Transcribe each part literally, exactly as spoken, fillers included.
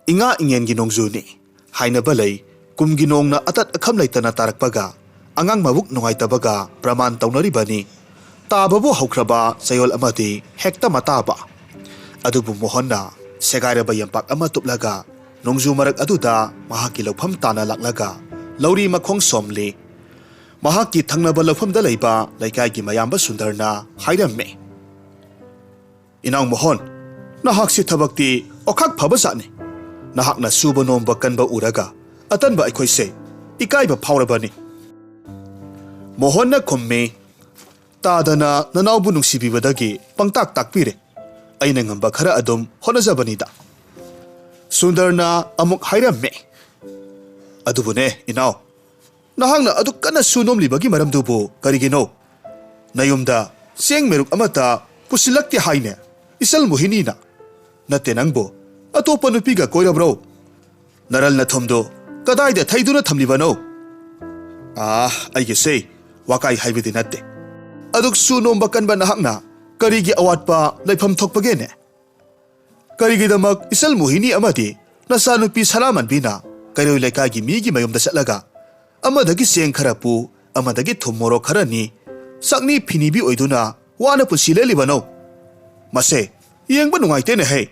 ꯏꯉꯥ ꯏꯉꯦꯟꯒꯤ ꯅꯣꯡꯖꯨꯅꯤ ꯍꯥꯏꯅꯕ ꯂꯩ꯫ ꯀꯨꯝꯒꯤ ꯅꯣꯡꯅ ꯑꯇꯠ ꯑꯈꯝ ꯂꯩꯇꯅ ꯇꯥꯔꯛꯄꯒ ꯑꯉꯥꯡ ꯃꯕꯨꯛ ꯅꯨꯡꯉꯥꯏꯇꯕꯒ ꯄ꯭ꯔꯃꯥꯟ ꯇꯧꯅꯔꯤꯕꯅꯤ꯫ ꯇꯥꯕꯕꯨ ꯍꯧꯈ꯭ꯔꯕ ꯆꯌꯣꯜ ꯑꯃꯗꯤ ꯍꯦꯛꯇ ꯃꯇꯥꯕ꯫ ꯑꯗꯨꯕꯨ ꯃꯣꯍꯟꯅ ꯁꯦꯒꯥꯏꯔꯕ ꯌꯦꯝꯄꯥꯛ ꯑꯃ ꯇꯨꯞꯂꯒ ꯅꯣꯡꯖꯨ ꯃꯔꯛ ꯑꯗꯨꯗ ꯃꯍꯥꯛꯀꯤ ꯂꯧꯐꯝ ꯇꯥꯅ ꯂꯥꯛꯂꯒ ꯂꯧꯔꯤ ꯃꯈꯣꯡ ꯁꯣꯝꯂꯤ꯫ ꯃꯍꯥꯛꯀꯤ ꯊꯪꯅꯕ ꯂꯧꯐꯝꯗ ꯂꯩꯕ ꯂꯩꯀꯥꯏꯒꯤ ꯃꯌꯥꯝꯕ ꯁꯨꯟꯗꯔꯅ ꯍꯥꯏꯔꯝꯃꯤ, "ꯏꯅꯥꯎ ꯃꯣꯍꯟ, ꯅꯍꯥꯛꯁꯤ ꯊꯕꯛꯇꯤ ꯑꯣꯈꯥꯛ ꯐꯕ ꯖꯥꯠꯅꯤ꯫ ꯅꯍꯥꯛꯅ ꯁꯨꯕ ꯅꯣꯝꯕ ꯀꯟꯕ ꯎꯔꯒ ꯑꯇꯟꯕ ꯑꯩꯈꯣꯏꯁꯦ ꯏꯀꯥꯏꯕ ꯐꯥꯎꯔꯕꯅꯤ꯫" ꯃꯣꯍꯟꯅ ꯈꯨꯝꯃꯤ, "ꯇꯥꯗꯅ ꯅꯅꯥꯎꯕꯨ ꯅꯨꯡꯁꯤꯕꯤꯕꯗꯒꯤ ꯄꯪꯇꯥꯛ ꯇꯥꯛꯄꯤꯔꯦ꯫ ꯑꯩꯅ ꯉꯝꯕ ꯈꯔ ꯑꯗꯨꯝ ꯍꯣꯠꯅꯖꯕꯅꯤꯗ꯫" ꯁꯨꯟꯗꯔꯅ ꯑꯃꯨꯛ ꯍꯥꯏꯔꯝꯃꯤ, "ꯑꯗꯨꯕꯨꯅꯦ ꯏꯅꯥꯎ, ꯅꯍꯥꯛꯅ ꯑꯗꯨꯛ ꯀꯟꯅ ꯁꯨ ꯅꯣꯝꯂꯤꯕꯒꯤ ꯃꯔꯝꯗꯨꯕꯨ ꯀꯔꯤꯒꯤꯅꯣ? ꯅꯌꯨꯝꯗ ꯆꯦꯡ ꯃꯦꯔꯨꯛ ꯑꯃꯠꯇ ꯄꯨꯁꯤꯜꯂꯛꯇꯦ ꯍꯥꯏꯅꯦ, ꯏꯆꯜ ꯃꯣꯍꯤꯅꯤꯅ꯫ ꯅꯠꯇꯦ ꯅꯪꯕꯨ, ꯑꯇꯣꯞꯄ ꯅꯨꯄꯤꯒ ꯀꯣꯏꯔꯕ꯭ꯔꯣ? ꯅꯔꯜ ꯅꯊꯨꯝꯗꯨ ꯀꯗꯥꯏꯗ ꯊꯩꯗꯨꯅ ꯊꯝꯂꯤꯕꯅꯣ?" "ꯑꯥ, ꯑꯩꯒꯤꯁꯦ ꯋꯥꯀꯥꯏ ꯍꯥꯏꯕꯗꯤ ꯅꯠꯇꯦ꯫ ꯑꯗꯨꯛ ꯁꯨ ꯅꯣꯝꯕ ꯀꯟꯕ ꯅꯍꯥꯛꯅ ꯀꯔꯤꯒꯤ ꯑꯋꯥꯠꯄ ꯂꯩꯐꯝ ꯊꯣꯛꯄꯒꯦꯅꯦ? ꯀꯔꯤꯒꯤꯗꯃꯛ ꯏꯆꯜ ꯃꯣꯍꯤꯅꯤ ꯑꯃꯗꯤ ꯅꯆꯥꯅꯨꯄꯤ ꯁꯅꯥꯃꯟꯕꯤꯅ ꯀꯩꯔꯣꯏ ꯂꯩꯀꯥꯏꯒꯤ ꯃꯤꯒꯤ ꯃꯌꯨꯝꯗ ꯆꯠꯂꯒ ꯑꯃꯗꯒꯤ ꯆꯦꯡ ꯈꯔ ꯄꯨ, ꯑꯃꯗꯒꯤ ꯊꯨꯝ ꯃꯣꯔꯣꯛ ꯈꯔꯅꯤ, ꯆꯥꯛꯅꯤ ꯐꯤꯅꯤꯕꯤ ꯑꯣꯏꯗꯨꯅ ꯋꯥꯅ ꯄꯨꯟꯁꯤ ꯂꯦꯜꯂꯤꯕꯅꯣ? ꯃꯁꯦ ꯌꯦꯡꯕ ꯅꯨꯡꯉꯥꯏꯇꯦꯅꯦꯍꯦ꯫"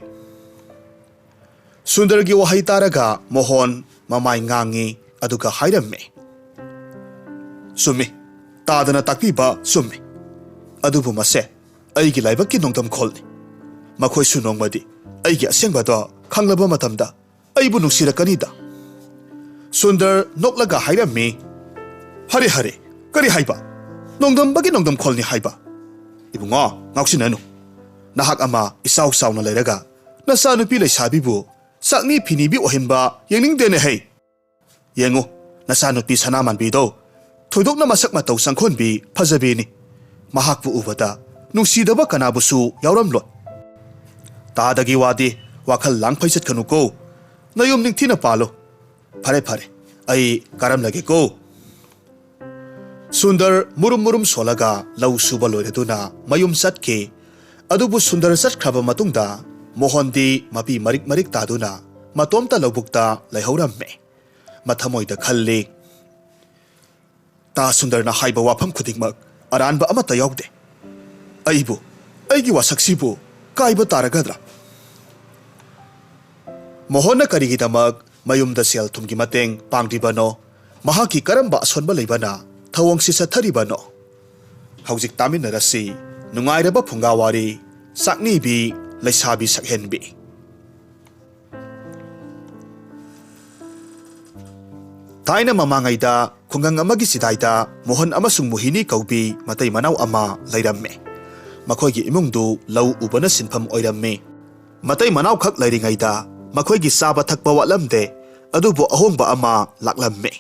ꯁꯨꯟꯗꯔꯒꯤ ꯋꯥꯍꯩ ꯇꯥꯔꯒ ꯃꯣꯍꯟ ꯃꯃꯥꯏ ꯉꯥꯡꯉꯤ, ꯑꯗꯨꯒ ꯍꯥꯏꯔꯝꯃꯤ, "ꯆꯨꯝꯃꯤ, ꯇꯥꯗꯅ ꯇꯥꯛꯄꯤꯕ ꯆꯨꯝꯃꯤ꯫ ꯑꯗꯨꯕꯨ ꯃꯁꯦ ꯑꯩꯒꯤ ꯂꯥꯏꯕꯛꯀꯤ ꯅꯣꯡꯗꯝꯈꯣꯜꯅꯤ꯫ ꯃꯈꯣꯏꯁꯨ ꯅꯣꯡꯃꯗꯤ ꯑꯩꯒꯤ ꯑꯁꯦꯡꯕꯗꯣ ꯈꯪꯂꯕ ꯃꯇꯝꯗ ꯑꯩꯕꯨ ꯅꯨꯡꯁꯤꯔꯛꯀꯅꯤꯗ꯫" ꯁꯨꯟꯗꯔ ꯅꯣꯛꯂꯒ ꯍꯥꯏꯔꯝꯃꯤ, "ꯍꯔꯦ ꯍꯔꯦ, ꯀꯔꯤ ꯍꯥꯏꯕ? ꯅꯣꯡꯗꯝꯕꯒꯤ ꯅꯣꯡꯗꯝꯈꯣꯜꯅꯤ ꯍꯥꯏꯕ? ꯏꯕꯨꯡꯉꯣ, ꯉꯥꯎꯁꯤꯟꯅꯅꯨ꯫ ꯅꯍꯥꯛ ꯑꯃ ꯏꯆꯥꯎ ꯆꯥꯎꯅ ꯂꯩꯔꯒ ꯅꯆꯥꯅꯨꯄꯤ ꯂꯩꯁꯥꯕꯤꯕꯨ ꯆꯥꯛꯅꯤ ꯐꯤꯅꯤꯕꯤ ꯑꯣꯏꯍꯟꯕ ꯌꯦꯡꯅꯤꯡꯗꯦꯅꯦ ꯍꯩ꯫ ꯌꯦꯡꯉꯨ, ꯅꯆꯥꯅꯨꯄꯤ ꯁꯅꯥꯃꯥꯟꯕꯤꯗꯣ ꯊꯣꯏꯗꯣꯛꯅ ꯃꯁꯛ ꯃꯇꯧ ꯆꯪꯈꯣꯟꯕꯤ ꯐꯖꯕꯤꯅꯤ꯫ ꯃꯍꯥꯛꯄꯨ ꯎꯕꯗ ꯅꯨꯡꯁꯤꯗꯕ ꯀꯅꯥꯕꯨꯁꯨ ꯌꯥꯎꯔꯝꯂꯣꯏ꯫ ꯇꯥꯗꯒꯤ ꯋꯥꯗꯤ ꯋꯥꯈꯜ ꯂꯥꯡ ꯐꯩ ꯆꯠꯀꯅꯨꯀꯣ꯫ ꯅꯌꯨꯝ ꯅꯤꯡꯊꯤꯅ ꯄꯥꯜꯂꯨ꯫ ꯐꯔꯦ ꯐꯔꯦ, ꯑꯩ ꯀꯥꯔꯝꯂꯒꯦꯀꯣ꯫" ꯁꯨꯟꯗꯔ ꯃꯨꯔꯨꯝ ꯃꯨꯔꯨꯝ ꯁꯣꯜꯂꯒ ꯂꯧ ꯁꯨꯕ ꯂꯣꯏꯔꯗꯨꯅ ꯃꯌꯨꯝ ꯆꯠꯈꯤ꯫ ꯑꯗꯨꯕꯨ ꯁꯨꯟꯗꯔ ꯆꯠꯈ꯭ꯔꯕ ꯃꯇꯨꯡꯗ ꯃꯣꯍꯟꯗꯤ ꯃꯄꯤ ꯃꯔꯤꯛ ꯃꯔꯤꯛ ꯇꯥꯗꯨꯅ ꯃꯇꯣꯝꯇ ꯂꯧꯕꯨꯛꯇ ꯂꯩꯍꯧꯔꯝꯃꯦ꯫ ꯃꯊꯃꯣꯏꯗ ꯈꯜꯂꯤ, "ꯇꯥ ꯁꯨꯟꯗꯔꯅ ꯍꯥꯏꯕ ꯋꯥꯐꯝ ꯈꯨꯗꯤꯡꯃꯛ ꯑꯔꯥꯟꯕ ꯑꯃꯠꯇ ꯌꯥꯎꯗꯦ꯫ ꯑꯩꯕꯨ, ꯑꯩꯒꯤ ꯋꯥꯁꯛꯁꯤꯕꯨ ꯀꯥꯏꯕ ꯇꯥꯔꯒꯗ꯭ꯔꯥ?" ꯃꯣꯍꯟꯅ ꯀꯔꯤꯒꯤꯗꯃꯛ ꯃꯌꯨꯝꯗ ꯁꯦꯜ ꯊꯨꯝꯒꯤ ꯃꯇꯦꯡ ꯄꯥꯡꯗ꯭ꯔꯤꯕꯅꯣ? ꯃꯍꯥꯛꯀꯤ ꯀꯔꯝꯕ ꯑꯁꯣꯟꯕ ꯂꯩꯕꯅ ꯊꯧꯑꯣꯡꯁꯤ ꯆꯠꯊꯔꯤꯕꯅꯣ? ꯍꯧꯖꯤꯛ ꯇꯥꯃꯤꯟꯅꯔꯁꯤ꯫ ꯅꯨꯡꯉꯥꯏꯔꯕ ꯐꯨꯡꯒꯥ ꯋꯥꯔꯤ, ꯆꯥꯛꯅꯤꯕꯤ ꯂꯩꯁꯥꯕꯤ ꯁꯛꯍꯦꯟꯕꯤ꯫ ꯊꯥꯏꯅ ꯃꯃꯥꯡꯉꯩꯗ ꯈꯨꯡꯒꯪ ꯑꯃꯒꯤ ꯆꯤꯗꯥꯏꯗ ꯃꯣꯍꯟ ꯑꯃꯁꯨꯡ ꯃꯣꯍꯤꯅꯤ ꯀꯧꯕꯤ ꯃꯇꯩ ꯃꯅꯥꯎ ꯑꯃ ꯂꯩꯔꯝꯃꯤ꯫ ꯃꯈꯣꯏꯒꯤ ꯏꯃꯨꯡꯗꯨ ꯂꯧ ꯎꯕꯅ ꯁꯤꯟꯐꯝ ꯑꯣꯏꯔꯝꯃꯤ꯫ ꯃꯇꯩ ꯃꯅꯥꯎꯈꯛ ꯂꯩꯔꯤꯉꯩꯗ ꯃꯈꯣꯏꯒꯤ ꯆꯥꯕ ꯊꯛꯄ ꯋꯥꯠꯂꯝꯗꯦ, ꯑꯗꯨꯕꯨ ꯑꯍꯣꯡꯕ ꯑꯃ ꯂꯥꯛꯂꯝꯃꯤ꯫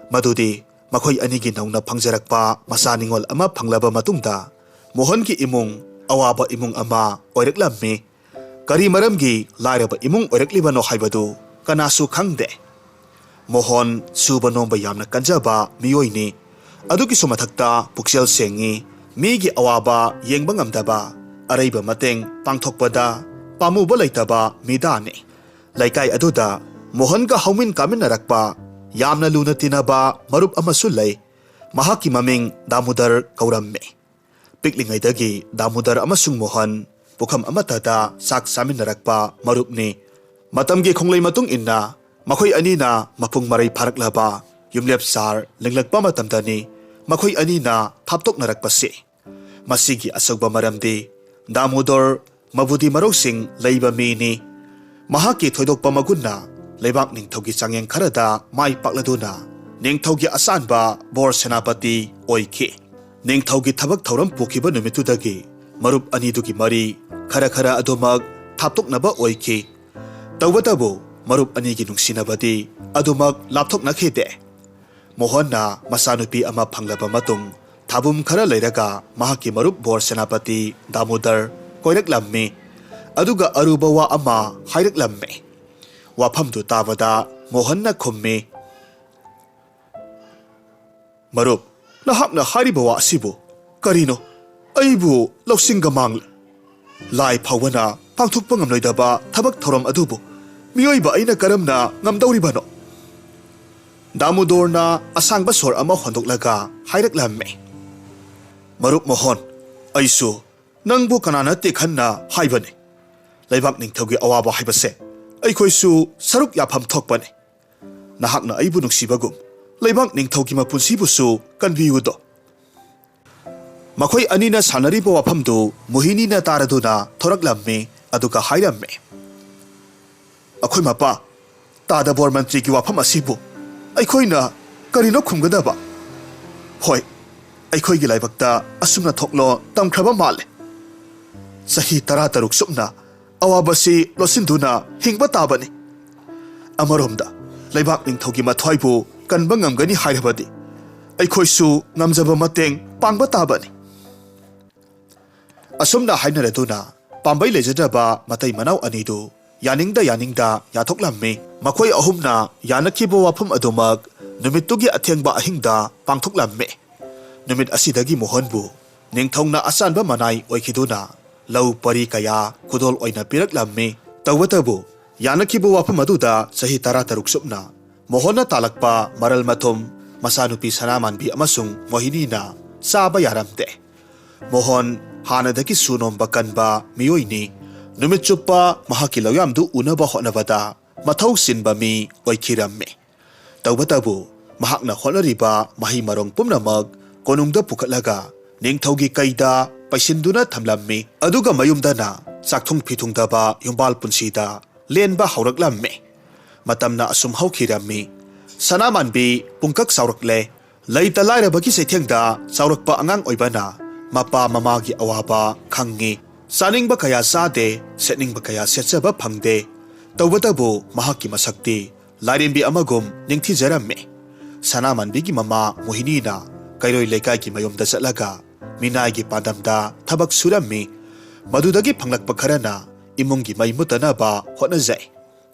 ꯃꯗꯨꯗꯤ ꯃꯈꯣꯏ ꯑꯅꯤꯒꯤ ꯅꯧꯅ ꯐꯪꯖꯔꯛꯄ ꯃꯆꯥ ꯅꯤꯉꯣꯜ ꯑꯃ ꯐꯪꯂꯕ ꯃꯇꯨꯡꯗ ꯃꯣꯍꯟꯒꯤ ꯏꯃꯨꯡ ꯑꯋꯥꯕ ꯏꯃꯨꯡ ꯑꯃ ꯑꯣꯏꯔꯛꯂꯝꯃꯤ꯫ ꯀꯔꯤ ꯃꯔꯝꯒꯤ ꯂꯥꯏꯔꯕ ꯏꯃꯨꯡ ꯑꯣꯏꯔꯛꯂꯤꯕꯅꯣ ꯍꯥꯏꯕꯗꯨ ꯀꯅꯥꯁꯨ ꯈꯪꯗꯦ꯫ ꯃꯣꯍꯟ ꯁꯨꯕ ꯅꯣꯝꯕ ꯌꯥꯝꯅ ꯀꯟꯖꯕ ꯃꯤꯑꯣꯏꯅꯤ꯫ ꯑꯗꯨꯒꯤꯁꯨ ꯃꯊꯛꯇ ꯄꯨꯛꯆꯦꯜ ꯁꯦꯡꯉꯤ, ꯃꯤꯒꯤ ꯑꯋꯥꯕ ꯌꯦꯡꯕ ꯉꯝꯗꯕ, ꯑꯔꯩꯕ ꯃꯇꯦꯡ ꯄꯥꯡꯊꯣꯛꯄꯗ ꯄꯥꯝꯃꯨꯕ ꯂꯩꯇꯕ ꯃꯤꯗꯥꯅꯤ꯫ ꯂꯩꯀꯥꯏ ꯑꯗꯨꯗ ꯃꯣꯍꯟꯒ ꯍꯧꯃꯤꯟ ꯀꯥꯃꯤꯟꯅꯔꯛꯄ ꯌꯥꯝꯅ ꯂꯨꯅ ꯇꯤꯟꯅꯕ ꯃꯔꯨꯞ ꯑꯃꯁꯨ ꯂꯩ꯫ ꯃꯍꯥꯛꯀꯤ ꯃꯃꯤꯡ ꯗꯥꯃꯨꯗꯔ ꯀꯧꯔꯝꯃꯤ꯫ ꯄꯤꯛꯂꯤꯉꯩꯗꯒꯤ ꯗꯥꯃꯨꯗꯔ ꯑꯃꯁꯨꯡ ꯃꯣꯍꯟ ꯄꯨꯈꯝ ꯑꯃꯠꯇꯗ ꯆꯥꯛ ꯆꯥꯃꯤꯟꯅꯔꯛꯄ ꯃꯔꯨꯞꯅꯤ꯫ ꯃꯇꯝꯒꯤ ꯈꯣꯡꯂꯩ ꯃꯇꯨꯡ ꯏꯟꯅ ꯃꯈꯣꯏ ꯑꯅꯤꯅ ꯃꯄꯨꯡ ꯃꯔꯩ ꯐꯥꯔꯛꯂꯕ ꯌꯨꯝꯂꯦꯞ ꯁꯥꯔ ꯂꯤꯡꯂꯛꯄ ꯃꯇꯝꯗꯅꯤ ꯃꯈꯣꯏ ꯑꯅꯤꯅ ꯊꯥꯞꯇꯣꯛꯅꯔꯛꯄꯁꯤ꯫ ꯃꯁꯤꯒꯤ ꯑꯆꯧꯕ ꯃꯔꯝꯗꯤ ꯗꯥꯃꯣꯗꯣꯔ ꯃꯕꯨꯗꯤ ꯃꯔꯧꯁꯤꯡ ꯂꯩꯕ ꯃꯤꯅꯤ꯫ ꯃꯍꯥꯛꯀꯤ ꯊꯣꯏꯗꯣꯛꯄ ꯃꯒꯨꯟꯅ ꯂꯩꯕꯥꯛ ꯅꯤꯡꯊꯧꯒꯤ ꯆꯥꯡꯌꯦꯡ ꯈꯔꯗ ꯃꯥꯏ ꯄꯥꯛꯂꯗꯨꯅ ꯅꯤꯡꯊꯧꯒꯤ ꯑꯆꯥꯟꯕ ꯕꯣꯔ ꯁꯦꯅꯥꯄꯇꯤ ꯑꯣꯏꯈꯤ꯫ ꯅꯤꯡꯊꯧꯒꯤ ꯊꯕꯛ ꯊꯧꯔꯝ ꯄꯨꯈꯤꯕ ꯅꯨꯃꯤꯠꯇꯨꯗꯒꯤ ꯃꯔꯨꯞ ꯑꯅꯤꯗꯨꯒꯤ ꯃꯔꯤ ꯈꯔ ꯈꯔ ꯑꯗꯨꯃꯛ ꯊꯥꯞꯇꯣꯛꯅꯕ ꯑꯣꯏꯈꯤ꯫ ꯇꯧꯕꯇꯕꯨ ꯃꯔꯨꯞ ꯑꯅꯤꯒꯤ ꯅꯨꯡꯁꯤꯅꯕꯗꯤ ꯑꯗꯨꯃꯛ ꯂꯥꯞꯊꯣꯛꯅꯈꯤꯗꯦ꯫ ꯃꯣꯍꯟꯅ ꯃꯆꯥꯅꯨꯄꯤ ꯑꯃ ꯐꯪꯂꯕ ꯃꯇꯨꯡ ꯊꯥꯕꯨꯝ ꯈꯔ ꯂꯩꯔꯒ ꯃꯍꯥꯛꯀꯤ ꯃꯔꯨꯞ ꯕꯣꯔ ꯁꯦꯅꯥꯄꯇꯤ ꯗꯥꯃꯣꯗꯔ ꯀꯣꯏꯔꯛꯂꯝꯃꯤ꯫ ꯑꯗꯨꯒ ꯑꯔꯨꯕ ꯋꯥ ꯑꯃ ꯍꯥꯏꯔꯛꯂꯝꯃꯤ꯫ ꯋꯥꯐꯝꯗꯨ ꯇꯥꯕꯗ ꯃꯣꯍꯟꯅ ꯈꯨꯝꯃꯤ, "ꯃꯔꯨꯞ, ꯅꯍꯥꯛꯅ ꯍꯥꯏꯔꯤꯕ ꯋꯥ ꯑꯁꯤꯕꯨ ꯀꯔꯤꯅꯣ? ꯑꯩꯕꯨ ꯂꯧꯁꯤꯡꯒ ꯃꯥꯡꯂꯦ꯫ ꯂꯥꯏ ꯐꯥꯎꯕꯅ ꯄꯥꯡꯊꯣꯛꯄ ꯉꯝꯂꯣꯏꯗꯕ ꯊꯕꯛ ꯊꯧꯔꯝ ꯑꯗꯨꯕꯨ ꯃꯤꯑꯣꯏꯕ ꯑꯩꯅ ꯀꯔꯝꯅ ꯉꯝꯗꯧꯔꯤꯕꯅꯣ? ꯗꯥꯃꯨꯗꯣꯔꯅ ꯑꯁꯥꯡꯕ ꯁꯣꯔ ꯑꯃ ꯍꯣꯟꯗꯣꯛꯂꯒ ꯍꯥꯏꯔꯛꯂꯝꯃꯤ, "ꯃꯔꯨꯞ ꯃꯣꯍꯣꯟ, ꯑꯩꯁꯨ ꯅꯪꯕꯨ ꯀꯅꯥ ꯅꯠꯇꯦ ꯈꯟꯅ ꯍꯥꯏꯕꯅꯤ꯫ ꯂꯩꯕꯥꯛ ꯅꯤꯡꯊꯧꯒꯤ ꯑꯋꯥꯕ ꯍꯥꯏꯕꯁꯦ ꯑꯩꯈꯣꯏꯁꯨ ꯁꯔꯨꯛ ꯌꯥꯐꯝ ꯊꯣꯛꯄꯅꯤ꯫ ꯅꯍꯥꯛꯅ ꯑꯩꯕꯨ ꯅꯨꯡꯁꯤꯕꯒꯨꯝ ꯂꯩꯕꯥꯛ ꯅꯤꯡꯊꯧꯒꯤ ꯃꯄꯨꯟꯁꯤꯕꯨꯁꯨ ꯀꯟꯕꯤꯌꯨꯗꯣ꯫" ꯃꯈꯣꯏ ꯑꯅꯤꯅ ꯁꯥꯟꯅꯔꯤꯕ ꯋꯥꯐꯝꯗꯨ ꯃꯣꯍꯤꯅꯤꯅ ꯇꯥꯔꯗꯨꯅ ꯊꯣꯔꯛꯂꯝꯃꯤ, ꯑꯗꯨꯒ ꯍꯥꯏꯔꯝꯃꯤ, "ꯑꯩꯈꯣꯏ ꯃꯄꯥ, ꯇꯥꯗꯕꯣꯔ ꯃꯟꯇ꯭ꯔꯤꯒꯤ ꯋꯥꯐꯝ ꯑꯁꯤꯕꯨ ꯑꯩꯈꯣꯏꯅ ꯀꯔꯤꯅꯣ ꯈꯨꯝꯒꯗꯕ? ꯍꯣꯏ, ꯑꯩꯈꯣꯏꯒꯤ ꯂꯥꯏꯕꯛꯇ ꯑꯁꯨꯝꯅ ꯊꯣꯛꯂꯣ ꯇꯝꯈ꯭ꯔꯕ ꯃꯥꯜꯂꯦ꯫ ꯆꯍꯤ ꯇꯔꯥ ꯇꯔꯨꯛ ꯆꯨꯞꯅ ꯑꯋꯥꯕꯁꯤ ꯂꯣꯠꯁꯤꯟꯗꯨꯅ ꯍꯤꯡꯕ ꯇꯥꯕꯅꯤ꯫ ꯑꯃꯔꯣꯝꯗ, ꯂꯩꯕꯥꯛ ꯅꯤꯡꯊꯧꯒꯤ ꯃꯊ꯭ꯋꯥꯏꯕꯨ ꯀꯟꯕ ꯉꯝꯒꯅꯤ ꯍꯥꯏꯔꯕꯗꯤ ꯑꯩꯈꯣꯏꯁꯨ ꯉꯝꯖꯕ ꯃꯇꯦꯡ ꯄꯥꯡꯕ ꯇꯥꯕꯅꯤ꯫" ꯑꯁꯨꯝꯅ ꯍꯥꯏꯅꯔꯗꯨꯅ ꯄꯥꯝꯕꯩ ꯂꯩꯖꯗ꯭ꯔꯕ ꯃꯇꯩ ꯃꯅꯥꯎ ꯑꯅꯤꯗꯨ ꯌꯥꯅꯤꯡꯗ ꯌꯥꯅꯤꯡꯗ ꯌꯥꯊꯣꯛꯂꯝꯃꯤ꯫ ꯃꯈꯣꯏ ꯑꯍꯨꯝꯅ ꯌꯥꯅꯈꯤꯕ ꯋꯥꯐꯝ ꯑꯗꯨꯃꯛ ꯅꯨꯃꯤꯠꯇꯨꯒꯤ ꯑꯊꯦꯡꯕ ꯑꯍꯤꯡꯗ ꯄꯥꯡꯊꯣꯛꯂꯝꯃꯤ꯫ ꯅꯨꯃꯤꯠ ꯑꯁꯤꯗꯒꯤ ꯃꯣꯍꯟꯕꯨ ꯅꯤꯡꯊꯧꯅ ꯑꯆꯥꯟꯕ ꯃꯅꯥꯏ ꯑꯣꯏꯈꯤꯗꯨꯅ ꯂꯧ ꯄꯔꯤ ꯀꯌꯥ ꯈꯨꯗꯣꯜ ꯑꯣꯏꯅ ꯄꯤꯔꯛꯂꯝꯃꯤ꯫ ꯇꯧꯕꯇꯕꯨ, ꯌꯥꯅꯈꯤꯕ ꯋꯥꯐꯝ ꯑꯗꯨꯗ ꯆꯍꯤ ꯇꯔꯥ ꯇꯔꯨꯛ ꯆꯨꯞꯅ ꯃꯣꯍꯟꯅ ꯇꯥꯜꯂꯛꯄ ꯃꯔꯜ ꯃꯊꯨꯝ ꯃꯆꯥꯅꯨꯄꯤ ꯁꯅꯥꯃꯥꯟꯕꯤ ꯑꯃꯁꯨꯡ ꯃꯣꯍꯤꯅꯤꯅ ꯆꯥꯕ ꯌꯥꯔꯝꯗꯦ꯫ ꯃꯣꯍꯟ ꯍꯥꯟꯅꯗꯒꯤꯁꯨ ꯅꯣꯝꯕ ꯀꯟꯕ ꯃꯤꯑꯣꯏꯅꯤ꯫ ꯅꯨꯃꯤꯠ ꯆꯨꯞꯄ ꯃꯍꯥꯛꯀꯤ ꯂꯧꯌꯥꯝꯗꯨ ꯎꯅꯕ ꯍꯣꯠꯅꯕꯗ ꯃꯊꯧ ꯆꯤꯟꯕ ꯃꯤ ꯑꯣꯏꯈꯤꯔꯝꯃꯤ꯫ ꯇꯧꯕꯇꯕꯨ, ꯃꯍꯥꯛꯅ ꯍꯣꯠꯅꯔꯤꯕ ꯃꯍꯩ ꯃꯔꯣꯡ ꯄꯨꯝꯅꯃꯛ ꯀꯣꯅꯨꯡꯗ ꯄꯨꯈꯠꯂꯒ ꯅꯤꯡꯊꯧꯒꯤ ꯀꯩꯗ ꯄꯩꯁꯤꯟꯗꯨꯅ ꯊꯝꯂꯝꯃꯤ꯫ ꯑꯗꯨꯒ ꯃꯌꯨꯝꯗꯅ ꯆꯥꯛꯊꯨꯡ ꯐꯤꯊꯨꯡꯗꯕ ꯌꯨꯝꯕꯥꯜ ꯄꯨꯟꯁꯤꯗ ꯂꯦꯟꯕ ꯍꯧꯔꯛꯂꯝꯃꯤ꯫ ꯃꯇꯝꯅ ꯑꯁꯨꯝ ꯍꯧꯈꯤꯔꯝꯃꯤ꯫ ꯁꯅꯥꯃꯥꯟꯕꯤ ꯄꯨꯡꯀꯛ ꯆꯥꯎꯔꯛꯂꯦ꯫ ꯂꯩꯇ ꯂꯥꯏꯔꯕꯒꯤ ꯆꯩꯊꯦꯡꯗ ꯆꯥꯎꯔꯛꯄ ꯑꯉꯥꯡ ꯑꯣꯏꯕꯅ ꯃꯄꯥ ꯃꯃꯥꯒꯤ ꯑꯋꯥꯕ ꯈꯪꯉꯤ꯫ ꯆꯥꯅꯤꯡꯕ ꯀꯌꯥ ꯆꯥꯗꯦ, ꯁꯦꯠꯅꯤꯡꯕ ꯀꯌꯥ ꯁꯦꯠꯆꯕ ꯐꯪꯗꯦ꯫ ꯇꯧꯕꯇꯕꯨ, ꯃꯍꯥꯛꯀꯤ ꯃꯁꯛꯇꯤ ꯂꯥꯏꯔꯦꯝꯕꯤ ꯑꯃꯒꯨꯝ ꯅꯤꯡꯊꯤꯖꯔꯝꯃꯤ꯫ ꯁꯅꯥꯃꯥꯟꯕꯤꯒꯤ ꯃꯃꯥ ꯃꯣꯍꯤꯅꯤꯅ ꯀꯩꯔꯣꯏ ꯂꯩꯀꯥꯏꯒꯤ ꯃꯌꯨꯝꯗ ꯆꯠꯂꯒ ꯃꯤꯅꯥꯏꯒꯤ ꯄꯥꯟꯗꯝꯗ ꯊꯕꯛ ꯁꯨꯔꯝꯃꯤ꯫ ꯃꯗꯨꯗꯒꯤ ꯐꯪꯂꯛꯄ ꯈꯔꯅ ꯏꯃꯨꯡꯒꯤ ꯃꯩ ꯃꯨꯠꯇꯅꯕ ꯍꯣꯠꯅꯖꯩ꯫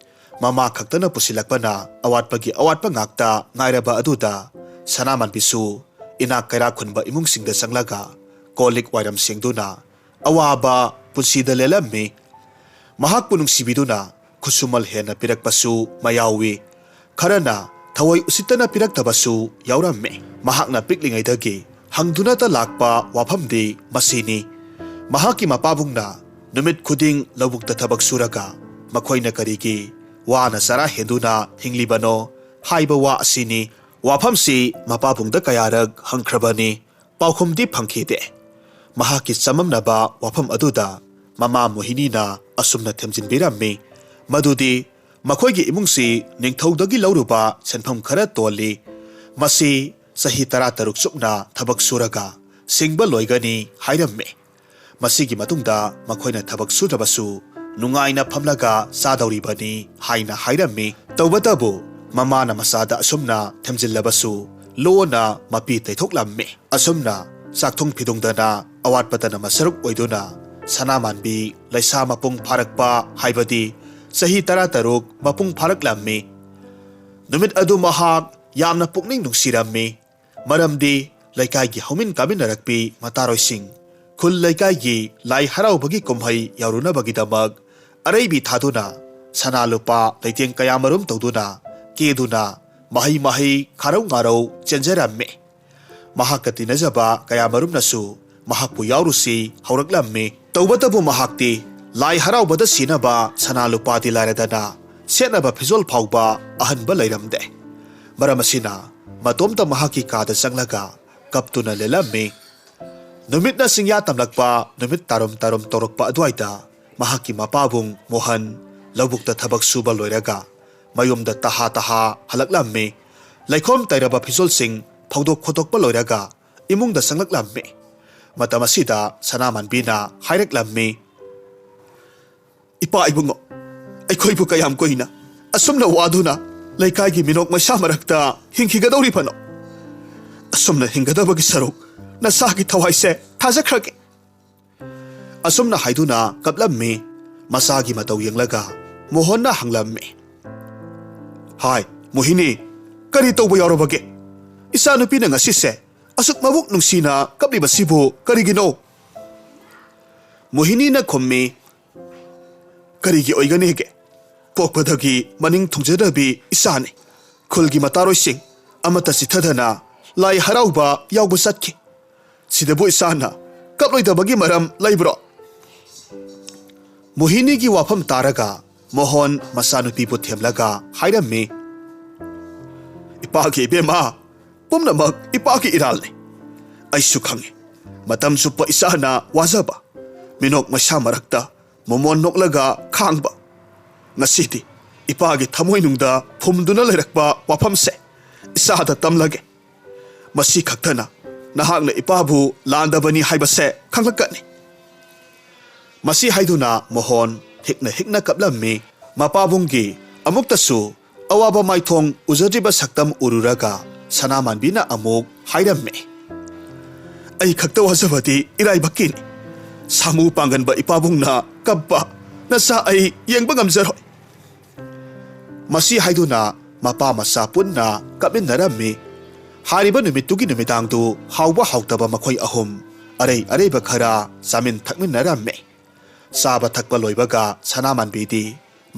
ꯃꯃꯥ ꯈꯛꯇꯅ ꯄꯨꯁꯤꯜꯂꯛꯄꯅ ꯑꯋꯥꯠꯄꯒꯤ ꯑꯋꯥꯠꯄ ꯉꯥꯛꯇ ꯉꯥꯏꯔꯕ ꯑꯗꯨꯗ ꯁꯅꯥꯃꯥꯟꯕꯤꯁꯨ ꯏꯅꯥꯛ ꯀꯩꯔꯥꯛ ꯈꯨꯟꯕ ꯏꯃꯨꯡꯁꯤꯡꯗ ꯆꯪꯂꯒ ꯀꯣꯜ ꯂꯤꯛ ꯋꯥꯏꯔꯝ ꯁꯦꯡꯗꯨꯅ ꯑꯋꯥꯕ ꯄꯨꯟꯁꯤꯗ ꯂꯦꯜꯂꯝꯃꯤ꯫ ꯃꯍꯥꯛꯄꯨ ꯅꯨꯡꯁꯤꯕꯤꯗꯨꯅ ꯈꯨꯠꯁꯨꯃꯜ ꯍꯦꯟꯅ ꯄꯤꯔꯛꯄꯁꯨ ꯃꯌꯥꯎꯏ꯫ ꯈꯔꯅ ꯊꯑꯣꯏ ꯎꯁꯤꯠꯇꯅ ꯄꯤꯔꯛꯇꯕꯁꯨ ꯌꯥꯎꯔꯝꯃꯤ꯫ ꯃꯍꯥꯛꯅ ꯄꯤꯛꯂꯤꯉꯩꯗꯒꯤ ꯍꯪꯗꯨꯅꯇ ꯂꯥꯛꯄ ꯋꯥꯐꯝꯗꯤ ꯃꯁꯤꯅꯤ꯫ ꯃꯍꯥꯛꯀꯤ ꯃꯄꯥꯕꯨꯡꯅ ꯅꯨꯃꯤꯠ ꯈꯨꯗꯤꯡ ꯂꯧꯕꯨꯛꯇ ꯊꯕꯛ ꯁꯨꯔꯒ ꯃꯈꯣꯏꯅ ꯀꯔꯤꯒꯤ ꯋꯥꯅ ꯆꯔꯥ ꯍꯦꯟꯗꯨꯅ ꯍꯤꯡꯂꯤꯕꯅꯣ ꯍꯥꯏꯕ ꯋꯥ ꯑꯁꯤꯅꯤ꯫ ꯋꯥꯐꯝꯁꯤ ꯃꯄꯥꯕꯨꯡꯗ ꯀꯌꯥꯔꯛ ꯍꯪꯈ꯭ꯔꯕꯅꯤ, ꯄꯥꯎꯈꯨꯝꯗꯤ ꯐꯪꯈꯤꯗꯦ꯫ ꯃꯍꯥꯛꯀꯤ ꯆꯃꯝꯅꯕ ꯋꯥꯐꯝ ꯑꯗꯨꯗ ꯃꯃꯥ ꯃꯣꯍꯤꯅꯤꯅ ꯑꯁꯨꯝꯅ ꯊꯦꯝꯖꯤꯟꯕꯤꯔꯝꯃꯤ, ꯃꯗꯨꯗꯤ ꯃꯈꯣꯏꯒꯤ ꯏꯃꯨꯡꯁꯤ ꯅꯤꯡꯊꯧꯗꯒꯤ ꯂꯧꯔꯨꯕ ꯁꯦꯟꯐꯝ ꯈꯔ ꯇꯣꯜꯂꯤ꯫ ꯃꯁꯤ ꯆꯍꯤ ꯇꯔꯥ ꯇꯔꯨꯛ ꯆꯨꯞꯅ ꯊꯕꯛ ꯁꯨꯔꯒ ꯁꯤꯡꯕ ꯂꯣꯏꯒꯅꯤ ꯍꯥꯏꯔꯝꯃꯤ꯫ ꯃꯁꯤꯒꯤ ꯃꯇꯨꯡꯗ ꯃꯈꯣꯏꯅ ꯊꯕꯛ ꯁꯨꯗ꯭ꯔꯕꯁꯨ ꯅꯨꯡꯉꯥꯏꯅ ꯐꯝꯂꯒ ꯆꯥꯗꯧꯔꯤꯕꯅꯤ ꯍꯥꯏꯅ ꯍꯥꯏꯔꯝꯃꯤ꯫ ꯇꯧꯕꯇꯕꯨ ꯃꯃꯥꯅ ꯃꯆꯥꯗ ꯑꯁꯨꯝꯅ ꯊꯦꯝꯖꯤꯜꯂꯕꯁꯨ ꯂꯣꯟꯅ ꯃꯄꯤ ꯇꯩꯊꯣꯛꯂꯝꯃꯤ꯫ ꯑꯁꯨꯝꯅ ꯆꯥꯛꯊꯣꯡ ꯐꯤꯗꯣꯡꯗꯅ ꯑꯋꯥꯠꯄꯗꯅ ꯃꯁꯔꯨꯛ ꯑꯣꯏꯗꯨꯅ ꯁꯅꯥꯃꯥꯟꯕꯤ ꯂꯩꯁꯥ ꯃꯄꯨꯡ ꯐꯥꯔꯛꯄ ꯍꯥꯏꯕꯗꯤ ꯆꯍꯤ ꯇꯔꯥ ꯇꯔꯨꯛ ꯃꯄꯨꯡ ꯐꯥꯔꯛꯂꯝꯃꯤ꯫ ꯅꯨꯃꯤꯠ ꯑꯗꯨ ꯃꯍꯥꯛ ꯌꯥꯝꯅ ꯄꯨꯛꯅꯤꯡ ꯅꯨꯡꯁꯤꯔꯝꯃꯤ꯫ ꯃꯔꯝꯗꯤ ꯂꯩꯀꯥꯏꯒꯤ ꯍꯧꯃꯤꯟ ꯀꯥꯃꯤꯟꯅꯔꯛꯄꯤ ꯃꯇꯥꯔꯣꯏꯁꯤꯡ, ꯈꯨꯜ ꯂꯩꯀꯥꯏꯒꯤ ꯂꯥꯏ ꯍꯔꯥꯎꯕꯒꯤ ꯀꯨꯝꯍꯩ ꯌꯥꯎꯔꯨꯅꯕꯒꯤꯗꯃꯛ ꯑꯔꯩꯕꯤ ꯊꯥꯗꯨꯅ ꯁꯅꯥ ꯂꯨꯄꯥ ꯂꯩꯇꯦꯡ ꯀꯌꯥꯃꯔꯨꯝ ꯇꯧꯗꯨꯅ ꯀꯦꯗꯨꯅ ꯃꯍꯩ ꯃꯍꯩ ꯈꯥꯔꯧ ꯉꯥꯔꯧ ꯆꯦꯟꯖꯔꯝꯃꯤ꯫ ꯃꯍꯥꯛꯀ ꯇꯤꯟꯅꯖꯕ ꯀꯌꯥꯃꯔꯨꯝꯅꯁꯨ ꯃꯍꯥꯛꯄꯨ ꯌꯥꯎꯔꯨꯁꯤ ꯍꯧꯔꯛꯂꯝꯃꯤ꯫ ꯇꯧꯕꯇꯕꯨ ꯃꯍꯥꯛꯇꯤ ꯂꯥꯏ ꯍꯔꯥꯎꯕꯗ ꯁꯤꯅꯕ ꯁꯅꯥ ꯂꯨꯄꯥꯗꯤ ꯂꯥꯏꯔꯗꯅ ꯁꯦꯠꯅꯕ ꯐꯤꯖꯣꯜ ꯐꯥꯎꯕ ꯑꯍꯟꯕ ꯂꯩꯔꯝꯗꯦ꯫ ꯃꯔꯝ ꯑꯁꯤꯅ ꯃꯇꯣꯝꯇ ꯃꯍꯥꯛꯀꯤ ꯀꯥꯗ ꯆꯪꯂꯒ ꯀꯞꯇꯨꯅ ꯂꯦꯜꯂꯝꯃꯤ꯫ ꯅꯨꯃꯤꯠꯅ ꯆꯤꯡꯌꯥ ꯇꯝꯂꯛꯄ ꯅꯨꯃꯤꯠ ꯇꯥꯔꯨꯝ ꯇꯥꯔꯨꯝ ꯇꯧꯔꯛꯄ ꯑꯗꯨꯋꯥꯏꯗ ꯃꯍꯥꯛꯀꯤ ꯃꯄꯥꯕꯨꯡ ꯃꯣꯍꯟ ꯂꯧꯕꯨꯛꯇ ꯊꯕꯛ ꯁꯨꯕ ꯂꯣꯏꯔꯒ ꯃꯌꯨꯝꯗ ꯇꯍꯥ ꯇꯍꯥ ꯍꯜꯂꯛꯂꯝꯃꯤ꯫ ꯂꯩꯈꯣꯝ ꯇꯩꯔꯕ ꯐꯤꯖꯣꯜꯁꯤꯡ ꯐꯧꯗꯣꯛ ꯈꯣꯠꯇꯣꯛꯄ ꯂꯣꯏꯔꯒ ꯏꯃꯨꯡꯗ ꯆꯪꯂꯛꯂꯝꯃꯤ꯫ ꯃꯇꯝ ꯑꯁꯤꯗ ꯁꯅꯥꯃꯥꯟꯕꯤꯅ ꯍꯥꯏꯔꯛꯂꯝꯃꯤ, "ꯏꯄꯥ ꯏꯕꯨꯡꯉꯣ, ꯑꯩꯈꯣꯏꯕꯨ ꯀꯌꯥꯝ ꯀꯨꯏꯅ ꯑꯁꯨꯝꯅ ꯋꯥꯗꯨꯅ ꯂꯩꯀꯥꯏꯒꯤ ꯃꯤꯅꯣꯛ ꯃꯩꯁꯥ ꯃꯔꯛꯇ ꯍꯤꯡꯈꯤꯒꯗꯧꯔꯤꯕꯅꯣ? ꯑꯁꯨꯝꯅ ꯍꯤꯡꯒꯗꯕꯒꯤ ꯁꯔꯨꯛ ꯅꯁꯥꯒꯤ ꯊꯋꯥꯏꯁꯦ ꯊꯥꯖꯈ꯭ꯔꯒꯦ"꯫ ꯑꯁꯨꯝꯅ ꯍꯥꯏꯗꯨꯅ ꯀꯞꯂꯝꯃꯤ꯫ ꯃꯆꯥꯒꯤ ꯃꯇꯧ ꯌꯦꯡꯂꯒ ꯃꯣꯍꯟꯅ ꯍꯪꯂꯝꯃꯤ, "ꯍꯥꯏ, ꯃꯣꯍꯤꯅꯤ, ꯀꯔꯤ ꯇꯧꯕ ꯌꯥꯎꯔꯕꯒꯦ? ꯏꯆꯥꯅꯨꯄꯤꯅ ꯉꯁꯤꯁꯦ ꯑꯁꯨꯛ ꯃꯕꯨꯛ ꯅꯨꯡꯁꯤꯅ ꯀꯞꯂꯤꯕꯁꯤꯕꯨ ꯀꯔꯤꯒꯤꯅꯣ?" ꯃꯣꯍꯤꯅꯤꯅ ꯈꯨꯝꯃꯤ, "ꯀꯔꯤꯒꯤ ꯑꯣꯏꯒꯅꯤꯒꯦ? ꯄꯣꯛꯄꯗꯒꯤ ꯃꯅꯤꯡ ꯊꯨꯡꯖꯗꯕꯤ ꯏꯆꯥꯅꯤ꯫ ꯈꯨꯜꯒꯤ ꯃꯇꯥꯔꯣꯏꯁꯤꯡ ꯑꯃꯠꯇ ꯆꯤꯠꯊꯗꯅ ꯂꯥꯏ ꯍꯔꯥꯎꯕ ꯌꯥꯎꯕ ꯆꯠꯈꯤ꯫ ꯁꯤꯗꯕꯨ ꯏꯆꯥꯅ ꯀꯞꯂꯣꯏꯗꯕꯒꯤ ꯃꯔꯝ ꯂꯩꯕ꯭ꯔꯣ?" ꯃꯣꯍꯤꯅꯤꯒꯤ ꯋꯥꯐꯝ ꯇꯥꯔꯒ ꯃꯣꯍꯣꯟ ꯃꯆꯥꯅꯨꯄꯤꯕꯨ ꯊꯦꯝꯂꯒ ꯍꯥꯏꯔꯝꯃꯤ, "ꯏꯄꯥꯒꯤ ꯏꯕꯦꯝꯃ, ꯄꯨꯝꯅꯃꯛ ꯏꯄꯥꯒꯤ ꯏꯔꯥꯜꯅꯤ꯫ ꯑꯩꯁꯨ ꯈꯪꯏ, ꯃꯇꯝ ꯆꯨꯞꯄ ꯏꯆꯥꯅ ꯋꯥꯖꯕ, ꯃꯤꯅꯣꯛ ꯃꯩꯁꯥ ꯃꯔꯛꯇ ꯃꯣꯃꯣꯟ ꯅꯣꯛꯂꯒ ꯈꯥꯡꯕ꯫ ꯉꯁꯤꯗꯤ ꯏꯄꯥꯒꯤ ꯊꯃꯣꯏꯅꯨꯡꯗ ꯐꯨꯝꯗꯨꯅ ꯂꯩꯔꯛꯄ ꯋꯥꯐꯝꯁꯦ ꯏꯆꯥꯗ ꯇꯝꯂꯒꯦ꯫ ꯃꯁꯤ ꯈꯛꯇꯅ ꯅꯍꯥꯛꯅ ꯏꯄꯥꯕꯨ ꯂꯥꯟꯗꯕꯅꯤ ꯍꯥꯏꯕꯁꯦ ꯈꯪꯂꯛꯀꯅꯤ꯫" ꯃꯁꯤ ꯍꯥꯏꯗꯨꯅ ꯃꯣꯍꯣꯟ ꯍꯤꯛꯅ ꯍꯤꯛꯅ ꯀꯞꯂꯝꯃꯤ꯫ ꯃꯄꯥꯕꯨꯡꯒꯤ ꯑꯃꯨꯛꯇꯁꯨ ꯑꯋꯥꯕ ꯃꯥꯏꯊꯣꯡ ꯎꯖꯗ꯭ꯔꯤꯕ ꯁꯛꯇꯝ ꯎꯔꯨꯔꯒ ꯁꯅꯥꯃꯥꯟꯕꯤꯅ ꯑꯃꯨꯛ ꯍꯥꯏꯔꯝꯃꯤ, "ꯑꯩ ꯈꯛꯇ ꯋꯥꯖꯕꯗꯤ ꯏꯔꯥꯏꯕꯛꯀꯤꯅꯤ꯫ ꯁꯥꯃꯨ ꯄꯥꯡꯒꯟꯕ ꯏꯄꯥꯕꯨꯡꯅ ꯀꯞꯄ ꯅꯆꯥ ꯑꯩ ꯌꯦꯡꯕ ꯉꯝꯖꯔꯣꯏ꯫" ꯃꯁꯤ ꯍꯥꯏꯗꯨꯅ ꯃꯄꯥ ꯃꯆꯥ ꯄꯨꯟꯅ ꯀꯞꯃꯤꯟꯅꯔꯝꯃꯤ꯫ ꯍꯥꯏꯔꯤꯕ ꯅꯨꯃꯤꯠꯇꯨꯒꯤ ꯅꯨꯃꯤꯗꯥꯡꯗꯨ ꯍꯥꯎꯕ ꯍꯥꯎꯇꯕ ꯃꯈꯣꯏ ꯑꯍꯨꯝ ꯑꯔꯩ ꯑꯔꯩꯕ ꯈꯔ ꯆꯥꯃꯤꯟ ꯊꯛꯃꯤꯟꯅꯔꯝꯃꯤ꯫ ꯆꯥꯕ ꯊꯛꯄ ꯂꯣꯏꯕꯒ ꯁꯅꯥꯃꯥꯟꯕꯤꯗꯤ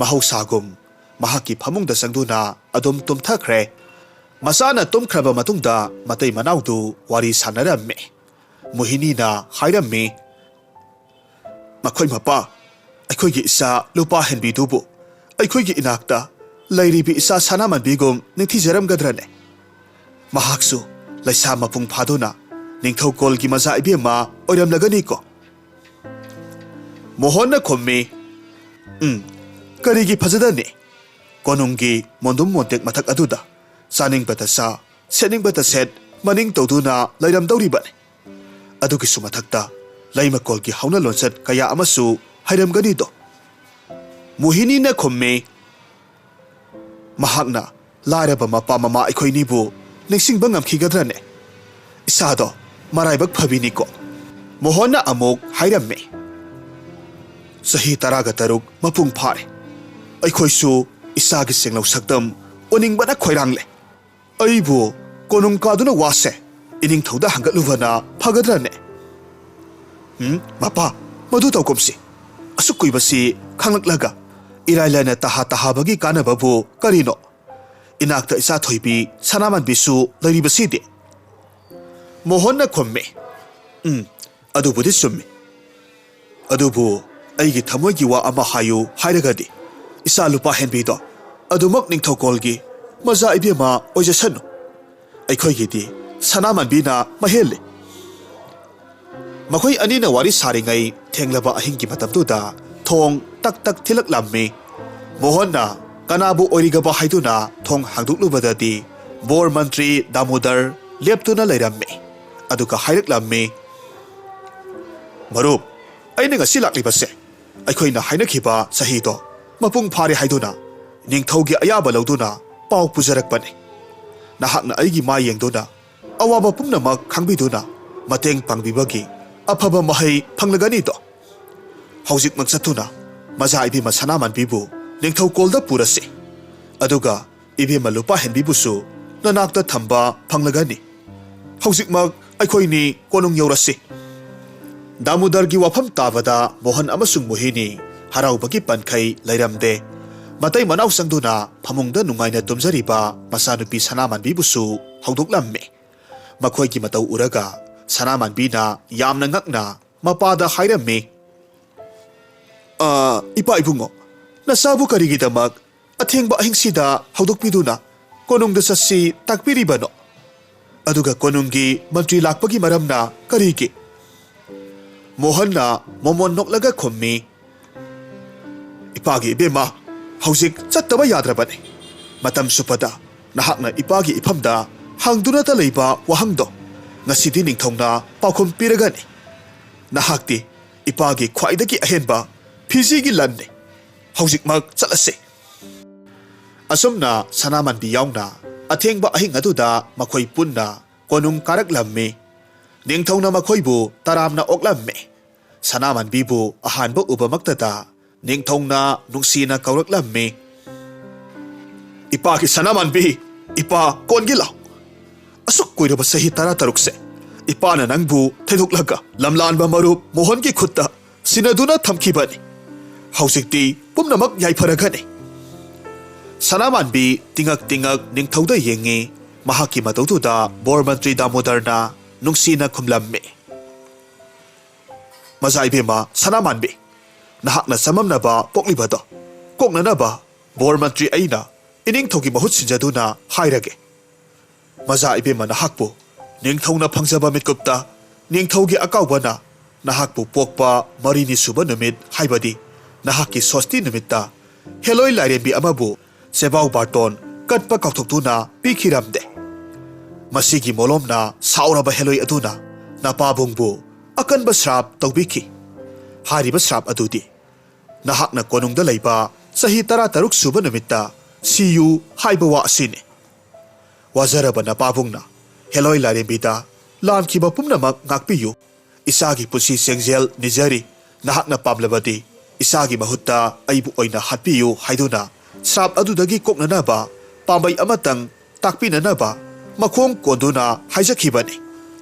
ꯃꯍꯧꯁꯥꯒꯨꯝ ꯃꯍꯥꯛꯀꯤ ꯐꯃꯨꯡꯗ ꯆꯪꯗꯨꯅ ꯑꯗꯨꯝ ꯇꯨꯝꯊꯈ꯭ꯔꯦ꯫ ꯃꯆꯥꯅ ꯇꯨꯝꯈ꯭ꯔꯕ ꯃꯇꯨꯡꯗ ꯃꯇꯩ ꯃꯅꯥꯎꯗꯨ ꯋꯥꯔꯤ ꯁꯥꯟꯅꯔꯝꯃꯤ꯫ ꯃꯣꯍꯤꯅꯤꯅ ꯍꯥꯏꯔꯝꯃꯤ, "ꯃꯈꯣꯏ ꯃꯄꯥ, ꯑꯩꯈꯣꯏꯒꯤ ꯏꯆꯥ ꯂꯨꯄꯥ ꯍꯦꯟꯕꯤꯗꯨꯕꯨ ꯑꯩꯈꯣꯏꯒꯤ ꯏꯅꯥꯛꯇ ꯂꯩꯔꯤꯕꯤ ꯏꯆꯥ ꯁꯅꯥꯃꯟꯕꯤꯒꯨꯝ ꯅꯤꯡꯊꯤꯖꯔꯝꯒꯗ꯭ꯔꯅꯦ? ꯃꯍꯥꯛꯁꯨ ꯂꯩꯁꯥ ꯃꯄꯨꯡ ꯐꯥꯗꯨꯅ ꯅꯤꯡꯊꯧꯀꯣꯜꯒꯤ ꯃꯆꯥ ꯏꯕꯦꯝꯃ ꯑꯣꯏꯔꯝꯂꯒꯅꯤꯀꯣ?" ꯃꯣꯍꯣꯟꯅ ꯈꯨꯝꯃꯤ, "ꯎꯝ, ꯀꯔꯤꯒꯤ ꯐꯖꯗꯅꯤ? ꯀꯣꯅꯨꯡꯒꯤ ꯃꯣꯟꯗꯨꯝ ꯃꯣꯟꯇꯦꯛ ꯃꯊꯛ ꯑꯗꯨꯗ ꯆꯥꯅꯤꯡꯕꯇ ꯆꯥ, ꯁꯦꯠꯅꯤꯡꯕꯇ ꯁꯦꯠ, ꯃꯅꯤꯡ ꯇꯧꯗꯨꯅ ꯂꯩꯔꯝꯗꯧꯔꯤꯕꯅꯤ꯫ ꯑꯗꯨꯒꯤꯁꯨ ꯃꯊꯛꯇ ꯂꯩꯃꯀꯣꯜꯒꯤ ꯍꯧꯅ ꯂꯣꯟꯆꯠ ꯀꯌꯥ ꯑꯃꯁꯨ ꯍꯩꯔꯝꯒꯅꯤꯗꯣ꯫" ꯃꯣꯍꯤꯅꯤꯅ ꯈꯨꯝꯃꯤ, "ꯃꯍꯥꯛꯅ ꯂꯥꯏꯔꯕ ꯃꯄꯥ ꯃꯃꯥ ꯑꯩꯈꯣꯏꯅꯤꯕꯨ ꯅꯤꯡꯁꯤꯡꯕ ꯉꯝꯈꯤꯒꯗ꯭ꯔꯅꯦ? ꯏꯆꯥꯗꯣ ꯃꯔꯥꯏꯕꯛ ꯐꯕꯤꯅꯤꯀꯣ꯫" ꯃꯣꯍꯣꯟꯅ ꯑꯃꯨꯛ ꯍꯥꯏꯔꯝꯃꯤ, "ꯆꯍꯤ ꯇꯔꯥꯒ ꯇꯔꯨꯛ ꯃꯄꯨꯡ ꯐꯥꯔꯦ꯫ ꯑꯩꯈꯣꯏꯁꯨ ꯏꯆꯥꯒꯤ ꯁꯦꯡꯂꯧ ꯁꯛꯇꯝ ꯎꯅꯤꯡꯕꯅ ꯈꯣꯏꯔꯥꯡꯂꯦ꯫ ꯑꯩꯕꯨ ꯀꯣꯅꯨꯡ ꯀꯥꯗꯨꯅ ꯋꯥꯁꯦ ꯏꯅꯤꯡꯊꯧꯗ ꯍꯪꯒꯠꯂꯨꯕꯅ ꯐꯒꯗ꯭ꯔꯅꯦ?" "ꯎꯝ, ꯃꯄꯥ, ꯃꯗꯨ ꯇꯧꯒꯨꯝꯁꯤ꯫ ꯑꯁꯨꯛ ꯀꯨꯏꯕꯁꯤ ꯈꯪꯂꯛꯂꯒ ꯏꯔꯥꯏ ꯂꯥꯏꯅ ꯇꯍꯥ ꯇꯍꯥꯕꯒꯤ ꯀꯥꯟꯅꯕꯕꯨ ꯀꯔꯤꯅꯣ? ꯏꯅꯥꯛꯇ ꯏꯆꯥ ꯊꯣꯏꯕꯤ ꯁꯅꯥꯃꯥꯟꯕꯤꯁꯨ ꯂꯩꯔꯤꯕꯁꯤꯗꯤ꯫ ꯃꯣꯍꯟꯅ ꯈꯨꯝꯃꯤ, "ꯎꯝ, ꯑꯗꯨꯕꯨꯗꯤ ꯆꯨꯝꯃꯤ꯫ ꯑꯗꯨꯕꯨ ꯑꯩꯒꯤ ꯊꯃꯣꯏꯒꯤ ꯋꯥ ꯑꯃ ꯍꯥꯏꯌꯨ ꯍꯥꯏꯔꯒꯗꯤ, ꯏꯆꯥ ꯂꯨꯄꯥ ꯍꯦꯟꯕꯤꯗꯣ ꯑꯗꯨꯃꯛ ꯅꯤꯡꯊꯧꯀꯣꯜꯒꯤ ꯃꯖꯥ ꯏꯕꯦꯝꯃ ꯑꯣꯏꯖꯁꯅꯨ꯫ ꯑꯩꯈꯣꯏꯒꯤꯗꯤ ꯁꯅꯥꯃꯥꯟꯕꯤꯅ ꯃꯍꯦꯜꯂꯤ꯫" ꯃꯈꯣꯏ ꯑꯅꯤꯅ ꯋꯥꯔꯤ ꯁꯥꯔꯤꯉꯩ ꯊꯦꯡꯂꯕ ꯑꯍꯤꯡꯒꯤ ꯃꯇꯝꯗꯨꯗ ꯊꯣꯡ ꯇꯛ ꯇꯛ ꯊꯤꯜꯂꯛꯂꯝꯃꯤ꯫ ꯃꯣꯍꯟꯅ ꯀꯅꯥꯕꯨ ꯑꯣꯏꯔꯤꯒꯕ ꯍꯥꯏꯗꯨꯅ ꯊꯣꯡ ꯍꯥꯡꯗꯣꯛꯂꯨꯕꯗꯗꯤ ꯕꯣꯔ ꯃꯟꯇ꯭ꯔꯤ ꯗꯥꯃꯣꯗꯔ ꯂꯦꯞꯇꯨꯅ ꯂꯩꯔꯝꯃꯤ꯫ ꯑꯗꯨꯒ ꯍꯥꯏꯔꯛꯂꯝꯃꯤ, "ꯃꯔꯨꯞ, ꯑꯩꯅ ꯉꯁꯤ ꯂꯥꯛꯂꯤꯕꯁꯦ ꯑꯩꯈꯣꯏꯅ ꯍꯥꯏꯅꯈꯤꯕ ꯆꯍꯤꯗꯣ ꯃꯄꯨꯡ ꯐꯥꯔꯦ ꯍꯥꯏꯗꯨꯅ ꯅꯤꯡꯊꯧꯒꯤ ꯑꯌꯥꯕ ꯂꯧꯗꯨꯅ ꯄꯥꯎ ꯄꯨꯖꯔꯛꯄꯅꯤ꯫ ꯅꯍꯥꯛꯅ ꯑꯩꯒꯤ ꯃꯥꯏ ꯌꯦꯡꯗꯨꯅ ꯑꯋꯥꯕ ꯄꯨꯝꯅꯃꯛ ꯈꯪꯕꯤꯗꯨꯅ ꯃꯇꯦꯡ ꯄꯥꯡꯕꯤꯕꯒꯤ ꯑꯐꯕ ꯃꯍꯩ ꯐꯪꯂꯒꯅꯤꯗꯣ꯫ ꯍꯧꯖꯤꯛꯃꯛ ꯆꯠꯇꯨꯅ ꯃꯖꯥ ꯏꯕꯦꯝꯃ ꯁꯅꯥꯃꯥꯟꯕꯤꯕꯨ ꯅꯤꯡꯊꯧꯀꯣꯜꯗ ꯄꯨꯔꯁꯤ꯫ ꯑꯗꯨꯒ ꯏꯕꯦꯝꯃ ꯂꯨꯄꯥ ꯍꯦꯟꯕꯤꯕꯨꯁꯨ ꯅꯅꯥꯛꯇ ꯊꯝꯕ ꯐꯪꯂꯒꯅꯤ꯫ ꯍꯧꯖꯤꯛꯃꯛ ꯑꯩꯈꯣꯏꯅꯤ ꯀꯣꯅꯨꯡ ꯌꯧꯔꯁꯤ꯫" ꯗꯥꯃꯨꯗꯔꯒꯤ ꯋꯥꯐꯝ ꯇꯥꯕꯗ ꯃꯣꯍꯟ ꯑꯃꯁꯨꯡ ꯃꯣꯍꯤꯅꯤ ꯍꯔꯥꯎꯕꯒꯤ ꯄꯟꯈꯩ ꯂꯩꯔꯝꯗꯦ꯫ ꯃꯇꯩ ꯃꯅꯥꯎ ꯆꯪꯗꯨꯅ ꯐꯃꯨꯡꯗ ꯅꯨꯡꯉꯥꯏꯅ ꯇꯨꯝꯖꯔꯤꯕ ꯃꯆꯥꯅꯨꯄꯤ ꯁꯅꯥꯃꯥꯟꯕꯤꯕꯨꯁꯨ ꯍꯧꯗꯣꯛꯂꯝꯃꯤ꯫ ꯃꯈꯣꯏꯒꯤ ꯃꯇꯧ ꯎꯔꯒ ꯁꯅꯥꯃꯥꯟꯕꯤꯅ ꯌꯥꯝꯅ ꯉꯛꯅ ꯃꯄꯥꯗ ꯍꯥꯏꯔꯝꯃꯤ, "ꯑ, ꯏꯄꯥ ꯏꯕꯨꯡꯉꯣ, ꯅꯆꯥꯕꯨ ꯀꯔꯤꯒꯤꯗꯃꯛ ꯑꯊꯦꯡꯕ ꯑꯍꯤꯡꯁꯤꯗ ꯍꯧꯗꯣꯛꯄꯤꯗꯨꯅ ꯀꯣꯅꯨꯡꯗ ꯆꯠꯁꯤ ꯇꯥꯛꯄꯤꯔꯤꯕꯅꯣ? ꯑꯗꯨꯒ ꯀꯣꯅꯨꯡꯒꯤ ꯃꯟꯇ꯭ꯔꯤ ꯂꯥꯛꯄꯒꯤ ꯃꯔꯝꯅ ꯀꯔꯤꯒꯤ?" ꯃꯣꯍꯟꯅ ꯃꯣꯃꯣꯟ ꯅꯣꯛꯂꯒ ꯈꯨꯝꯃꯤ, "ꯏꯄꯥꯒꯤ ꯏꯕꯦꯝꯃ, ꯍꯧꯖꯤꯛ ꯆꯠꯇꯕ ꯌꯥꯗ꯭ꯔꯕꯅꯤ꯫ ꯃꯇꯝ ꯆꯨꯞꯄꯗ ꯅꯍꯥꯛꯅ ꯏꯄꯥꯒꯤ ꯏꯐꯝꯗ ꯍꯪꯗꯨꯅꯇ ꯂꯩꯕ ꯋꯥꯍꯪꯗꯣ ꯉꯁꯤꯗꯤ ꯅꯤꯡꯊꯧꯅ ꯄꯥꯎꯈꯨꯝ ꯄꯤꯔꯒꯅꯤ꯫ ꯅꯍꯥꯛꯇꯤ ꯏꯄꯥꯒꯤ ꯈ꯭ꯋꯥꯏꯗꯒꯤ ꯑꯍꯦꯟꯕ ꯐꯤꯖꯤꯒꯤ ꯂꯟꯅꯤ꯫ ꯍꯧꯖꯤꯛꯃꯛ ꯆꯠꯂꯁꯤ꯫" ꯑꯁꯨꯝꯅ ꯁꯅꯥꯃꯟꯕꯤ ꯌꯥꯎꯅ ꯑꯊꯦꯡꯕ ꯑꯍꯤꯡ ꯑꯗꯨꯗ ꯃꯈꯣꯏ ꯄꯨꯟꯅ ꯀꯣꯅꯨꯡ ꯀꯥꯔꯛꯂꯝꯃꯤ꯫ ꯅꯤꯡꯊꯧꯅ ꯃꯈꯣꯏꯕꯨ ꯇꯔꯥꯝꯅ ꯑꯣꯛꯂꯝꯃꯤ꯫ ꯁꯅꯥꯃꯟꯕꯤꯕꯨ ꯑꯍꯥꯟꯕ ꯎꯕꯃꯛꯇꯗ ꯅꯤꯡꯊꯧꯅ ꯅꯨꯡꯁꯤꯅ ꯀꯧꯔꯛꯂꯝꯃꯤ, "ꯏꯄꯥꯒꯤ ꯁꯅꯥꯃꯟꯕꯤ, ꯏꯄꯥ ꯀꯣꯟꯒꯤ ꯂꯥꯎ꯫ ꯑꯁꯨꯛ ꯀꯨꯏꯔꯕ ꯆꯍꯤ ꯇꯔꯥꯇꯔꯨꯛꯁꯦ ꯏꯄꯥꯅ ꯅꯪꯕꯨ ꯊꯩꯗꯣꯛꯂꯒ ꯂꯝꯂꯥꯟꯕ ꯃꯔꯨꯞ ꯃꯣꯍꯟꯒꯤ ꯈꯨꯠꯇ ꯁꯤꯟꯅꯗꯨꯅ ꯊꯝꯈꯤꯕꯅꯤ꯫ ꯍꯧꯖꯤꯛꯇꯤ ꯄꯨꯝꯅꯃꯛ ꯌꯥꯏꯐꯔꯒꯅꯤ꯫ ꯁꯅꯥꯃꯥꯟꯕꯤ ꯇꯤꯉꯛ ꯇꯤꯉꯛ ꯅꯤꯡꯊꯧꯗ ꯌꯦꯡꯉꯤ꯫ ꯃꯍꯥꯛꯀꯤ ꯃꯇꯧꯗꯨꯗ ꯕꯣꯔ ꯃꯟꯇ꯭ꯔꯤ ꯗꯥꯃꯣꯗꯔꯅ ꯅꯨꯡꯁꯤꯅ ꯈꯨꯝꯂꯝꯃꯤ꯫ ꯃꯖꯥ ꯏꯕꯦꯝꯃ ꯁꯅꯥꯃꯥꯟꯕꯤ, ꯅꯍꯥꯛꯅ ꯆꯃꯝꯅꯕ ꯄꯣꯛꯂꯤꯕꯗꯣ ꯀꯣꯛꯅꯅꯕ ꯕꯣꯔ ꯃꯟꯇ꯭ꯔꯤ ꯑꯩꯅ ꯏꯅꯤꯡꯊꯧꯒꯤ ꯃꯍꯨꯠ ꯁꯤꯟꯖꯗꯨꯅ ꯍꯥꯏꯔꯒꯦ꯫ ꯃꯖꯥ ꯏꯕꯦꯝꯃ ꯅꯍꯥꯛꯄꯨ ꯅꯤꯡꯊꯧꯅ ꯐꯪꯖꯕ ꯃꯤꯠꯀꯨꯞꯇ ꯅꯤꯡꯊꯧꯒꯤ ꯑꯀꯥꯎꯕꯅ ꯅꯍꯥꯛꯄꯨ ꯄꯣꯛꯄ ꯃꯔꯤꯅꯤ ꯁꯨꯕ ꯅꯨꯃꯤꯠ, ꯍꯥꯏꯕꯗꯤ ꯅꯍꯥꯛꯀꯤ ꯁꯣꯁꯇꯤ ꯅꯨꯃꯤꯠꯇ ꯍꯦꯂꯣꯏ ꯂꯥꯏꯔꯦꯝꯕꯤ ꯑꯃꯕꯨ ꯆꯦꯕꯥꯎ ꯕꯥꯔꯇꯣꯟ ꯀꯠꯄ ꯀꯥꯎꯊꯣꯛꯇꯨꯅ ꯄꯤꯈꯤꯔꯝꯗꯦ꯫ ꯃꯁꯤꯒꯤ ꯃꯣꯂꯣꯝꯅ ꯁꯥꯎꯔꯕ ꯍꯦꯂꯣꯏ ꯑꯗꯨꯅ ꯅꯄꯥꯕꯨꯡꯕꯨ ꯑꯀꯟꯕ ꯁ꯭ꯔꯥꯞ ꯇꯧꯕꯤꯈꯤ꯫ ꯍꯥꯏꯔꯤꯕ ꯁ꯭ꯔꯥꯞ ꯑꯗꯨꯗꯤ ꯅꯍꯥꯛꯅ ꯀꯣꯅꯨꯡꯗ ꯂꯩꯕ ꯆꯍꯤ ꯇꯔꯥꯇꯔꯨꯛ ꯁꯨꯕ ꯅꯨꯃꯤꯠꯇ ꯁꯤꯌꯨ ꯍꯥꯏꯕ ꯋꯥ ꯑꯁꯤꯅꯤ꯫ ꯋꯥꯖꯔꯕ ꯅꯄꯥꯕꯨꯡꯅ ꯍꯦꯂꯣꯏ ꯂꯥꯏꯔꯦꯝꯕꯤꯗ ꯂꯥꯟꯈꯤꯕ ꯄꯨꯝꯅꯃꯛ ꯉꯥꯛꯄꯤꯌꯨ꯫ ꯏꯆꯥꯒꯤ ꯄꯨꯟꯁꯤ ꯆꯦꯡꯖꯦꯜ ꯅꯤꯖꯔꯤ꯫ ꯅꯍꯥꯛꯅ ꯄꯥꯝꯂꯕꯗꯤ ꯏꯆꯥꯒꯤ ꯃꯍꯨꯠꯇ ꯑꯩꯕꯨ ꯑꯣꯏꯅ ꯍꯥꯠꯄꯤꯌꯨ ꯍꯥꯏꯗꯨꯅ ꯁ꯭ꯔꯥꯞ ꯑꯗꯨꯗꯒꯤ ꯀꯣꯛꯅꯅꯕ ꯄꯥꯝꯕꯩ ꯑꯃꯇꯪ ꯇꯥꯛꯄꯤꯅꯅꯕ ꯃꯈꯣꯡ ꯀꯣꯟꯗꯨꯅ ꯍꯥꯏꯖꯈꯤꯕꯅꯤ꯫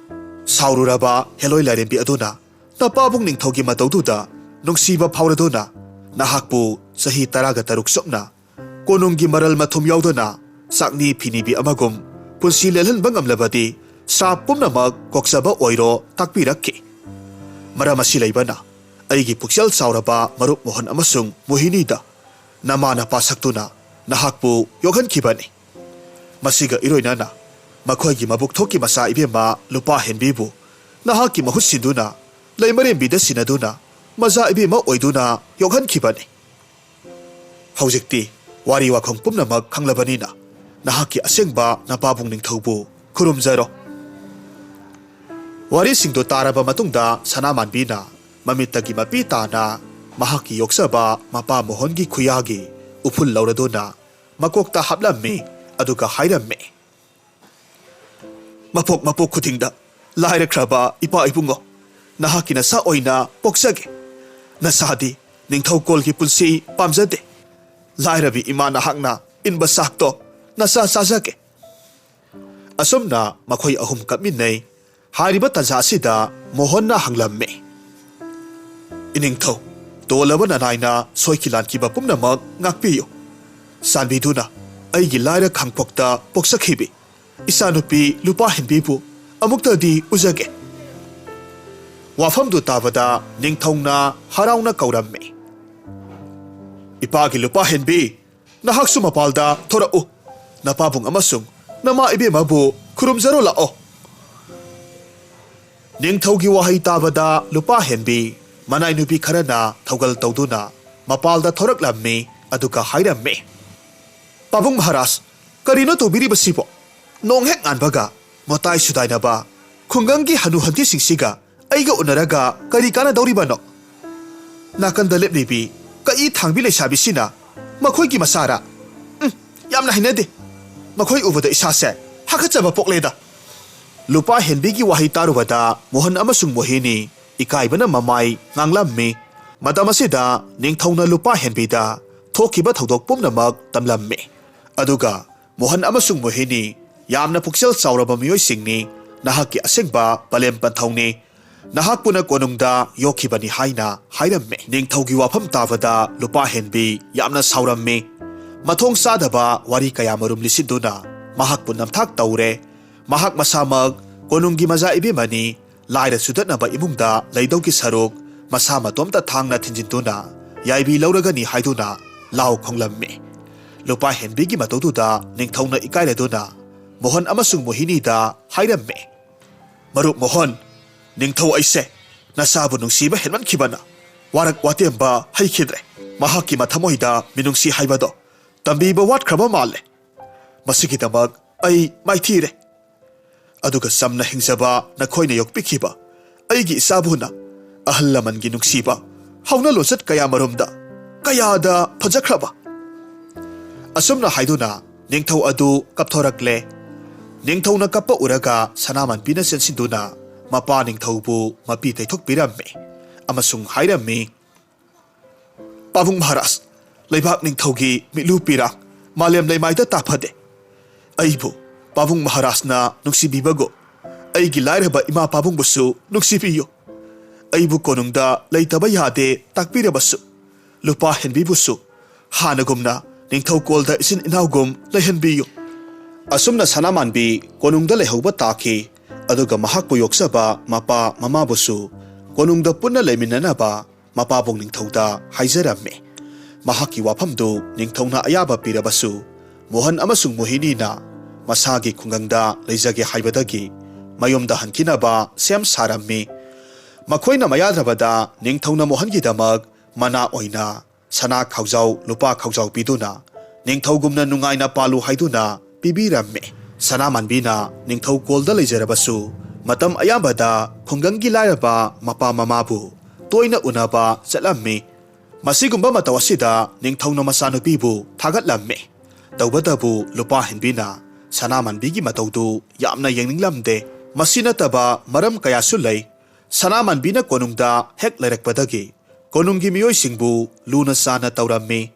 ꯁꯥꯎꯔꯨꯔꯕ ꯍꯦꯂꯣꯏ ꯂꯥꯏꯔꯦꯝꯕꯤ ꯑꯗꯨꯅ ꯅꯄꯥꯕꯨꯡ ꯅꯤꯡꯊꯧꯒꯤ ꯃꯇꯧꯗꯨꯗ ꯅꯨꯡꯁꯤꯕ ꯐꯥꯎꯔꯗꯨꯅ ꯅꯍꯥꯛꯄꯨ ꯆꯍꯤ ꯇꯔꯥꯒ ꯇꯔꯨꯛ ꯆꯨꯞꯅ ꯀꯣꯅꯨꯡꯒꯤ ꯃꯔꯜ ꯃꯊꯨꯝ ꯌꯥꯎꯗꯅ ꯆꯥꯛꯅꯤ ꯐꯤꯅꯤꯕꯤ ꯑꯃꯒꯨꯝ ꯄꯨꯟꯁꯤ ꯂꯦꯜꯍꯟꯕ ꯉꯝꯂꯕꯗꯤ ꯁ꯭ꯔꯥꯞ ꯄꯨꯝꯅꯃꯛ ꯀꯣꯛꯆꯕ ꯑꯣꯏꯔꯣ ꯇꯥꯛꯄꯤꯔꯛꯈꯤ꯫ ꯃꯔꯝ ꯑꯁꯤ ꯂꯩꯕꯅ ꯑꯩꯒꯤ ꯄꯨꯛꯆꯦꯜ ꯆꯥꯎꯔꯕ ꯃꯔꯨꯞ ꯃꯣꯍꯟ ꯑꯃꯁꯨꯡ ꯃꯣꯍꯤꯅꯤꯗ ꯅꯃꯥ ꯅꯄꯥ ꯁꯛꯇꯨꯅ ꯅꯍꯥꯛꯄꯨ ꯌꯣꯛꯍꯟꯈꯤꯕꯅꯤ꯫ ꯃꯁꯤꯒ ꯏꯔꯣꯏꯅꯅ ꯃꯈꯣꯏꯒꯤ ꯃꯕꯨꯛ ꯊꯣꯛꯀꯤ ꯃꯆꯥ ꯏꯕꯦꯝꯃ ꯂꯨꯄꯥ ꯍꯦꯟꯕꯤꯕꯨ ꯅꯍꯥꯛꯀꯤ ꯃꯍꯨꯠ ꯁꯤꯟꯗꯨꯅ ꯂꯩꯃꯔꯦꯝꯕꯤꯗ ꯁꯤꯟꯅꯗꯨꯅ ꯃꯆꯥ ꯏꯕꯦꯝꯃ ꯑꯣꯏꯗꯨꯅ ꯌꯣꯛꯍꯟꯈꯤꯕꯅꯤ꯫ ꯍꯧꯖꯤꯛꯇꯤ ꯋꯥꯔꯤ ꯋꯥꯈꯣꯡ ꯄꯨꯝꯅꯃꯛ ꯈꯪꯂꯕꯅꯤꯅ ꯅꯍꯥꯛꯀꯤ ꯑꯁꯦꯡꯕ ꯅꯄꯥꯕꯨꯡ ꯅꯤꯡꯊꯧꯕꯨ ꯈꯨꯔꯨꯝꯖꯔꯣ꯫ ꯋꯥꯔꯤꯁꯤꯡꯗꯨ ꯇꯥꯔꯕ ꯃꯇꯨꯡꯗ ꯁꯅꯥꯃꯥꯟꯕꯤꯅ ꯃꯃꯤꯠꯇꯒꯤ ꯃꯄꯤ ꯇꯥꯅ ꯃꯍꯥꯛꯀꯤ ꯌꯣꯛꯆꯕ ꯃꯄꯥ ꯃꯣꯍꯟꯒꯤ ꯈꯨꯌꯥꯒꯤ ꯎꯐꯨꯜ ꯂꯧꯔꯗꯨꯅ ꯃꯀꯣꯛꯇ ꯍꯥꯞꯂꯝꯃꯤ, ꯑꯗꯨꯒ ꯍꯥꯏꯔꯝꯃꯤ, "ꯃꯄꯣꯛ ꯃꯄꯣꯛ ꯈꯨꯗꯤꯡꯗ ꯂꯥꯏꯔꯈ꯭ꯔꯕ ꯏꯄꯥ ꯏꯕꯨꯡꯉꯣ, ꯅꯍꯥꯛꯀꯤ ꯅꯆꯥ ꯑꯣꯏꯅ ꯄꯣꯛꯆꯒꯦ꯫ ꯅꯆꯥꯗꯤ ꯅꯤꯡꯊꯧꯀꯣꯜꯒꯤ ꯄꯨꯟꯁꯤ ꯄꯥꯝꯖꯗꯦ꯫ ꯂꯥꯏꯔꯕꯤ ꯏꯃꯥ ꯅꯍꯥꯛꯅ ꯏꯟꯕ ꯆꯥꯛꯇꯣ ꯅꯆꯥ ꯆꯥꯖꯒꯦ"꯫ ꯑꯁꯨꯝꯅ ꯃꯈꯣꯏ ꯑꯍꯨꯝ ꯀꯞꯃꯤꯟꯅꯩ꯫ ꯍꯥꯏꯔꯤꯕ ꯇꯥꯟꯖꯥ ꯑꯁꯤꯗ ꯃꯣꯍꯟꯅ ꯍꯪꯂꯝꯃꯤ, "ꯏꯅꯤꯡꯊꯧ, ꯇꯣꯜꯂꯕ ꯅꯅꯥꯏꯅ ꯁꯣꯏꯈꯤ ꯂꯥꯟꯈꯤꯕ ꯄꯨꯝꯅꯃꯛ ꯉꯥꯛꯄꯤꯌꯨ꯫ ꯆꯥꯟꯕꯤꯗꯨꯅ ꯑꯩꯒꯤ ꯂꯥꯏꯔ ꯈꯥꯡꯄꯣꯛꯇ ꯄꯣꯛꯆꯈꯤꯕꯤ ꯏꯆꯥꯅꯨꯄꯤ ꯂꯨꯄꯥ ꯍꯦꯟꯕꯤꯕꯨ ꯑꯃꯨꯛꯇꯗꯤ ꯎꯖꯒꯦ꯫ ꯋꯥꯐꯝꯗꯨ ꯇꯥꯕꯗ ꯅꯤꯡꯊꯧꯅ ꯍꯔꯥꯎꯅ ꯀꯧꯔꯝꯃꯤ, "ꯏꯄꯥꯒꯤ ꯂꯨꯄꯥ ꯍꯦꯟꯕꯤ, ꯅꯍꯥꯛꯁꯨ ꯃꯄꯥꯜꯗ ꯊꯣꯔꯛꯎ꯫ ꯅꯄꯥꯕꯨꯡ ꯑꯃꯁꯨꯡ ꯅꯃꯥ ꯏꯕꯦꯝꯃꯕꯨ ꯈꯨꯔꯨꯝꯖꯔꯨ ꯂꯥꯛꯑꯣ꯫" ꯅꯤꯡꯊꯧꯒꯤ ꯋꯥꯍꯩ ꯇꯥꯕꯗ ꯂꯨꯄꯥ ꯍꯦꯟꯕꯤ ꯃꯅꯥꯏ ꯅꯨꯄꯤ ꯈꯔꯅ ꯊꯧꯒꯜ ꯇꯧꯗꯨꯅ ꯃꯄꯥꯜꯗ ꯊꯣꯔꯛꯂꯝꯃꯤ꯫ ꯑꯗꯨꯒ ꯍꯥꯏꯔꯝꯃꯤ, "ꯄꯥꯕꯨꯡ ꯃꯍꯥꯔꯥꯖ, ꯀꯔꯤꯅꯣ ꯇꯧꯕꯤꯔꯤꯕꯁꯤꯕꯣ? ꯅꯣꯡ ꯍꯦꯛ ꯉꯥꯟꯕꯒ ꯃꯇꯥꯏ ꯁꯨꯗꯥꯏꯅꯕ ꯈꯨꯡꯒꯪꯒꯤ ꯍꯅꯨ ꯍꯟꯊꯤꯁꯤꯡꯁꯤꯒ ꯑꯩꯒ ꯎꯅꯔꯒ ꯀꯔꯤ ꯀꯥꯟꯅꯗꯧꯔꯤꯕꯅꯣ? ꯅꯥꯀꯟꯗ ꯂꯦꯞꯂꯤꯕꯤ ꯀꯛꯏ ꯊꯥꯡꯕꯤ ꯂꯩꯁꯥꯕꯤꯁꯤꯅ ꯃꯈꯣꯏꯒꯤ ꯃꯆꯥꯔꯥ? ꯎꯝ, ꯌꯥꯝꯅ ꯍꯩꯅꯗꯦ꯫ ꯃꯈꯣꯏ ꯎꯕꯗ ꯏꯁꯥꯁꯦ ꯍꯥꯀꯠꯆꯕ ꯄꯣꯛꯂꯦꯗ꯫" ꯂꯨꯄꯥ ꯍꯦꯟꯕꯤꯒꯤ ꯋꯥꯍꯩ ꯇꯥꯔꯨꯕꯗ ꯃꯣꯍꯟ ꯑꯃꯁꯨꯡ ꯃꯣꯍꯤꯅꯤ ꯏꯀꯥꯏꯕꯅ ꯃꯃꯥꯏ ꯉꯥꯡꯂꯝꯃꯤ꯫ ꯃꯇꯝ ꯑꯁꯤꯗ ꯅꯤꯡꯊꯧꯅ ꯂꯨꯄꯥ ꯍꯦꯟꯕꯤꯗ ꯊꯣꯛꯈꯤꯕ ꯊꯧꯗꯣꯛ ꯄꯨꯝꯅꯃꯛ ꯇꯝꯂꯝꯃꯤ꯫ ꯑꯗꯨꯒ ꯃꯣꯍꯟ ꯑꯃꯁꯨꯡ ꯃꯣꯍꯤꯅꯤ ꯌꯥꯝꯅ ꯄꯨꯛꯆꯦꯜ ꯆꯥꯎꯔꯕ ꯃꯤꯑꯣꯏꯁꯤꯡꯅꯤ, ꯅꯍꯥꯛꯀꯤ ꯑꯁꯦꯡꯕ ꯄꯂꯦꯝ ꯄꯟꯊꯧꯅꯤ, ꯅꯍꯥꯛꯄꯨꯅ ꯀꯣꯅꯨꯡꯗ ꯌꯣꯛꯈꯤꯕꯅꯤ ꯍꯥꯏꯅ ꯍꯥꯏꯔꯝꯃꯤ꯫ ꯅꯤꯡꯊꯧꯒꯤ ꯋꯥꯐꯝ ꯇꯥꯕꯗ ꯂꯨꯄꯥ ꯍꯦꯟꯕꯤ ꯌꯥꯝꯅ ꯁꯥꯎꯔꯝꯃꯤ꯫ ꯃꯊꯣꯡ ꯆꯥꯗꯕ ꯋꯥꯔꯤ ꯀꯌꯥꯃꯔꯨꯝ ꯂꯤꯁꯤꯟꯗꯨꯅ ꯃꯍꯥꯛꯄꯨ ꯅꯝꯊꯥꯛ ꯇꯧꯔꯦ꯫ ꯃꯍꯥꯛ ꯃꯁꯥꯃꯛ ꯀꯣꯅꯨꯡꯒꯤ ꯃꯆꯥ ꯏꯕꯦꯝꯃꯅꯤ, ꯂꯥꯏꯔ ꯆꯨꯗꯠꯅꯕ ꯏꯃꯨꯡꯗ ꯂꯩꯗꯧꯒꯤ ꯁꯔꯨꯛ ꯃꯁꯥ ꯃꯇꯣꯝꯇ ꯊꯥꯡꯅ ꯊꯤꯟꯖꯤꯟꯗꯨꯅ ꯌꯥꯏꯕꯤ ꯂꯧꯔꯒꯅꯤ ꯍꯥꯏꯗꯨꯅ ꯂꯥꯎ ꯈꯣꯡꯂꯝꯃꯤ꯫ ꯂꯨꯄꯥ ꯍꯦꯟꯕꯤꯒꯤ ꯃꯇꯧꯗꯨꯗ ꯅꯤꯡꯊꯧꯅ ꯏꯀꯥꯏꯔꯗꯨꯅ ꯃꯣꯍꯟ ꯑꯃꯁꯨꯡ ꯃꯣꯍꯤꯅꯤꯗ ꯍꯥꯏꯔꯝꯃꯤ, "ꯃꯔꯨꯞ ꯃꯣꯍꯟ, ꯅꯤꯡꯊꯧ ꯑꯩꯁꯦ ꯅꯆꯥꯕꯨ ꯅꯨꯡꯁꯤꯕ ꯍꯦꯟꯃꯟꯈꯤꯕꯅ ꯋꯥꯔꯛ ꯋꯥꯇꯦꯝꯕ ꯍꯩꯈꯤꯗ꯭ꯔꯦ꯫ ꯃꯍꯥꯛꯀꯤ ꯃꯊꯃꯣꯏꯗ ꯃꯤꯅꯨꯡꯁꯤ ꯍꯥꯏꯕꯗꯣ ꯇꯝꯕꯤꯕ ꯋꯥꯠꯈ꯭ꯔꯕ ꯃꯥꯜꯂꯦ꯫ ꯃꯁꯤꯒꯤꯗꯃꯛ ꯑꯩ ꯃꯥꯏꯊꯤꯔꯦ꯫ ꯑꯗꯨꯒ ꯆꯝꯅ ꯍꯤꯡꯖꯕ ꯅꯈꯣꯏꯅ ꯌꯣꯛꯄꯤꯈꯤꯕ ꯑꯩꯒꯤ ꯏꯆꯥꯕꯨꯅ ꯑꯍꯜ ꯂꯃꯟꯒꯤ ꯅꯨꯡꯁꯤꯕ, ꯍꯧꯅ ꯂꯣꯟꯆꯠ ꯀꯌꯥꯃꯔꯨꯝꯗ ꯀꯌꯥꯗ ꯐꯖꯈ꯭ꯔꯕ꯫" ꯑꯁꯨꯝꯅ ꯍꯥꯏꯗꯨꯅ ꯅꯤꯡꯊꯧ ꯑꯗꯨ ꯀꯞꯊꯣꯔꯛꯂꯦ꯫ ꯅꯤꯡꯊꯧꯅ ꯀꯞꯄ ꯎꯔꯒ ꯁꯅꯥꯃꯟꯕꯤꯅ ꯆꯦꯟꯁꯤꯟꯗꯨꯅ ꯃꯄꯥ ꯅꯤꯡꯊꯧꯕꯨ ꯃꯄꯤ ꯇꯩꯊꯣꯛꯄꯤꯔꯝꯃꯤ ꯑꯃꯁꯨꯡ ꯍꯥꯏꯔꯝꯃꯤ, "ꯄꯥꯕꯨꯡ ꯃꯍꯥꯔꯥꯖ, ꯂꯩꯕꯥꯛ ꯅꯤꯡꯊꯧꯒꯤ ꯃꯤꯠꯂꯨ ꯄꯤꯔꯥꯡ ꯃꯥꯂꯦꯝ ꯂꯩꯃꯥꯏꯗ ꯇꯥꯐꯗꯦ꯫ ꯑꯩꯕꯨ ꯄꯥꯕꯨꯡ ꯃꯍꯥꯔꯥꯖꯅ ꯅꯨꯡꯁꯤꯕꯤꯕꯒꯨꯝ ꯑꯩꯒꯤ ꯂꯥꯏꯔꯕ ꯏꯃꯥ ꯄꯥꯕꯨꯡꯕꯨꯁꯨ ꯅꯨꯡꯁꯤꯕꯤꯌꯨ꯫ ꯑꯩꯕꯨ ꯀꯣꯅꯨꯡꯗ ꯂꯩꯇꯕ ꯌꯥꯗꯦ ꯇꯥꯛꯄꯤꯔꯕꯁꯨ, ꯂꯨꯄꯥ ꯍꯦꯟꯕꯤꯕꯨꯁꯨ ꯍꯥꯟꯅꯒꯨꯝꯅ ꯅꯤꯡꯊꯧ ꯀꯣꯜꯗ ꯏꯆꯤꯟ ꯏꯅꯥꯎꯒꯨꯝ ꯂꯩꯍꯟꯕꯤꯌꯨ꯫ ꯑꯁꯨꯝꯅ ꯁꯅꯥꯃꯥꯟꯕꯤ ꯀꯣꯅꯨꯡꯗ ꯂꯩꯍꯧꯕ ꯇꯥꯈꯤ꯫ ꯑꯗꯨꯒ ꯃꯍꯥꯛꯄꯨ ꯌꯣꯛꯆꯕ ꯃꯄꯥ ꯃꯃꯥꯕꯨꯁꯨ ꯀꯣꯅꯨꯡꯗ ꯄꯨꯟꯅ ꯂꯩꯃꯤꯟꯅꯅꯕ ꯃꯄꯥꯕꯨꯡ ꯅꯤꯡꯊꯧꯗ ꯍꯥꯏꯖꯔꯝꯃꯤ꯫ ꯃꯍꯥꯛꯀꯤ ꯋꯥꯐꯝꯗꯨ ꯅꯤꯡꯊꯧꯅ ꯑꯌꯥꯕ ꯄꯤꯔꯕꯁꯨ, ꯃꯣꯍꯟ ꯑꯃꯁꯨꯡ ꯃꯣꯍꯤꯅꯤꯅ ꯃꯁꯥꯒꯤ ꯈꯨꯡꯒꯪꯗ ꯂꯩꯖꯒꯦ ꯍꯥꯏꯕꯗꯒꯤ ꯃꯌꯨꯝꯗ ꯍꯟꯈꯤꯅꯕ ꯁꯦꯝ ꯁꯥꯔꯝꯃꯤ꯫ ꯃꯈꯣꯏꯅ ꯃꯌꯥꯗ꯭ꯔꯕꯗ ꯅꯤꯡꯊꯧꯅ ꯃꯣꯍꯟꯒꯤꯗꯃꯛ ꯃꯅꯥ ꯑꯣꯏꯅ ꯁꯅꯥ ꯈꯥꯎꯖꯥꯎ, ꯂꯨꯄꯥ ꯈꯥꯎꯖꯥꯎ ꯄꯤꯗꯨꯅ ꯅꯤꯡꯊꯧꯒꯨꯝꯅ ꯅꯨꯡꯉꯥꯏꯅ ꯄꯥꯜꯂꯨ ꯍꯥꯏꯗꯨꯅ ꯄꯤꯕꯤꯔꯝꯃꯤ꯫ ꯁꯅꯥꯃꯥꯟꯕꯤꯅ ꯅꯤꯡꯊꯧ ꯀꯣꯜꯗ ꯂꯩꯖꯔꯕꯁꯨ, ꯃꯇꯝ ꯑꯌꯥꯝꯕꯗ ꯈꯨꯡꯒꯪꯒꯤ ꯂꯥꯏꯔꯕ ꯃꯄꯥ ꯃꯃꯥꯕꯨ ꯇꯣꯏꯅ ꯎꯅꯕ ꯆꯠꯂꯝꯃꯤ꯫ ꯃꯁꯤꯒꯨꯝꯕ ꯃꯇꯧ ꯑꯁꯤꯗ ꯅꯤꯡꯊꯧꯅ ꯃꯆꯥꯅꯨꯄꯤꯕꯨ ꯊꯥꯒꯠꯂꯝꯃꯤ꯫ ꯇꯧꯕꯇꯕꯨ ꯂꯨꯄꯥ ꯍꯦꯟꯕꯤꯅ ꯁꯅꯥꯃꯥꯟꯕꯤꯒꯤ ꯃꯇꯧꯗꯨ ꯌꯥꯝꯅ ꯌꯦꯡꯅꯤꯡꯂꯝꯗꯦ꯫ ꯃꯁꯤ ꯅꯠꯇꯕ ꯃꯔꯝ ꯀꯌꯥꯁꯨ ꯂꯩ꯫ ꯁꯅꯥꯃꯥꯟꯕꯤꯅ ꯀꯣꯅꯨꯡꯗ ꯍꯦꯛ ꯂꯩꯔꯛꯄꯗꯒꯤ ꯀꯣꯅꯨꯡꯒꯤ ꯃꯤꯑꯣꯏꯁꯤꯡꯕꯨ ꯂꯨꯅ ꯆꯥꯅ ꯇꯧꯔꯝꯃꯤ꯫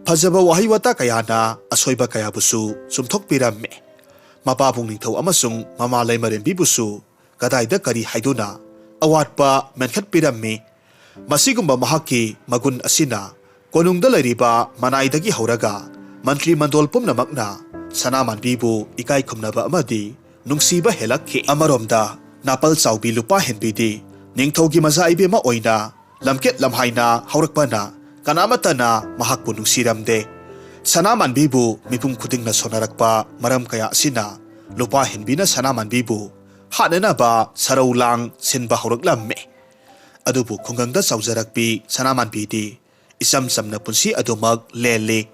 ꯐꯖꯕ ꯋꯥꯍꯩ ꯋꯥꯇꯥ ꯀꯌꯥꯅ ꯑꯁꯣꯏꯕ ꯀꯌꯥꯕꯨꯁꯨ ꯆꯨꯝꯊꯣꯛꯄꯤꯔꯝꯃꯤ꯫ ꯃꯄꯥꯕꯨꯡ ꯅꯤꯡꯊꯧ ꯑꯃꯁꯨꯡ ꯃꯃꯥ ꯂꯩꯃꯔꯦꯝꯕꯤꯕꯨꯁꯨ ꯀꯗꯥꯏꯗ ꯀꯔꯤ ꯍꯥꯏꯗꯨꯅ ꯑꯋꯥꯠꯄ ꯃꯦꯟꯈꯠꯄꯤꯔꯝꯃꯤ꯫ ꯃꯁꯤꯒꯨꯝꯕ ꯃꯍꯥꯛꯀꯤ ꯃꯒꯨꯟ ꯑꯁꯤꯅ ꯀꯣꯅꯨꯡꯗ ꯂꯩꯔꯤꯕ ꯃꯅꯥꯏꯗꯒꯤ ꯍꯧꯔꯒ ꯃꯟꯇ꯭ꯔꯤ ꯃꯟꯗꯣꯜ ꯄꯨꯝꯅꯃꯛꯅ ꯁꯅꯥꯃꯥꯟꯕꯤꯕꯨ ꯏꯀꯥꯏ ꯈꯨꯝꯅꯕ ꯑꯃꯗꯤ ꯅꯨꯡꯁꯤꯕ ꯍꯦꯜꯂꯛꯈꯤ꯫ ꯑꯃꯔꯣꯝꯗ ꯅꯥꯄꯜ ꯆꯥꯎꯕꯤ ꯂꯨꯄꯥ ꯍꯦꯟꯕꯤꯗꯤ ꯅꯤꯡꯊꯧꯒꯤ ꯃꯆꯥ ꯏꯕꯦꯝꯃ ꯑꯣꯏꯅ ꯂꯝꯀꯦꯠ ꯂꯝꯍꯥꯏꯅ ꯍꯧꯔꯛꯄꯅ ꯀꯅꯥꯃꯠꯇꯅ ꯃꯍꯥꯛꯄꯨ ꯅꯨꯡꯁꯤꯔꯝꯗꯦ꯫ ꯁꯅꯥꯃꯥꯟꯕꯤꯕꯨ ꯃꯤꯄꯨꯝ ꯈꯨꯗꯤꯡꯅ ꯁꯣꯟꯅꯔꯛꯄ ꯃꯔꯝ ꯀꯌꯥ ꯑꯁꯤꯅ ꯂꯨꯄꯥ ꯍꯦꯟꯕꯤꯅ ꯁꯅꯥꯃꯥꯟꯕꯤꯕꯨ ꯍꯥꯠꯅꯅꯕ ꯁꯔꯧ ꯂꯥꯡ ꯁꯤꯟꯕ ꯍꯧꯔꯛꯂꯝꯃꯤ꯫ ꯑꯗꯨꯕꯨ ꯈꯨꯡꯒꯪꯗ ꯆꯥꯎꯖꯔꯛꯄꯤ ꯁꯅꯥꯃꯥꯟꯕꯤꯗꯤ ꯏꯆꯝ ꯆꯝꯅ ꯄꯨꯟꯁꯤ ꯑꯗꯨꯃꯛ ꯂꯦꯜꯂꯤ꯫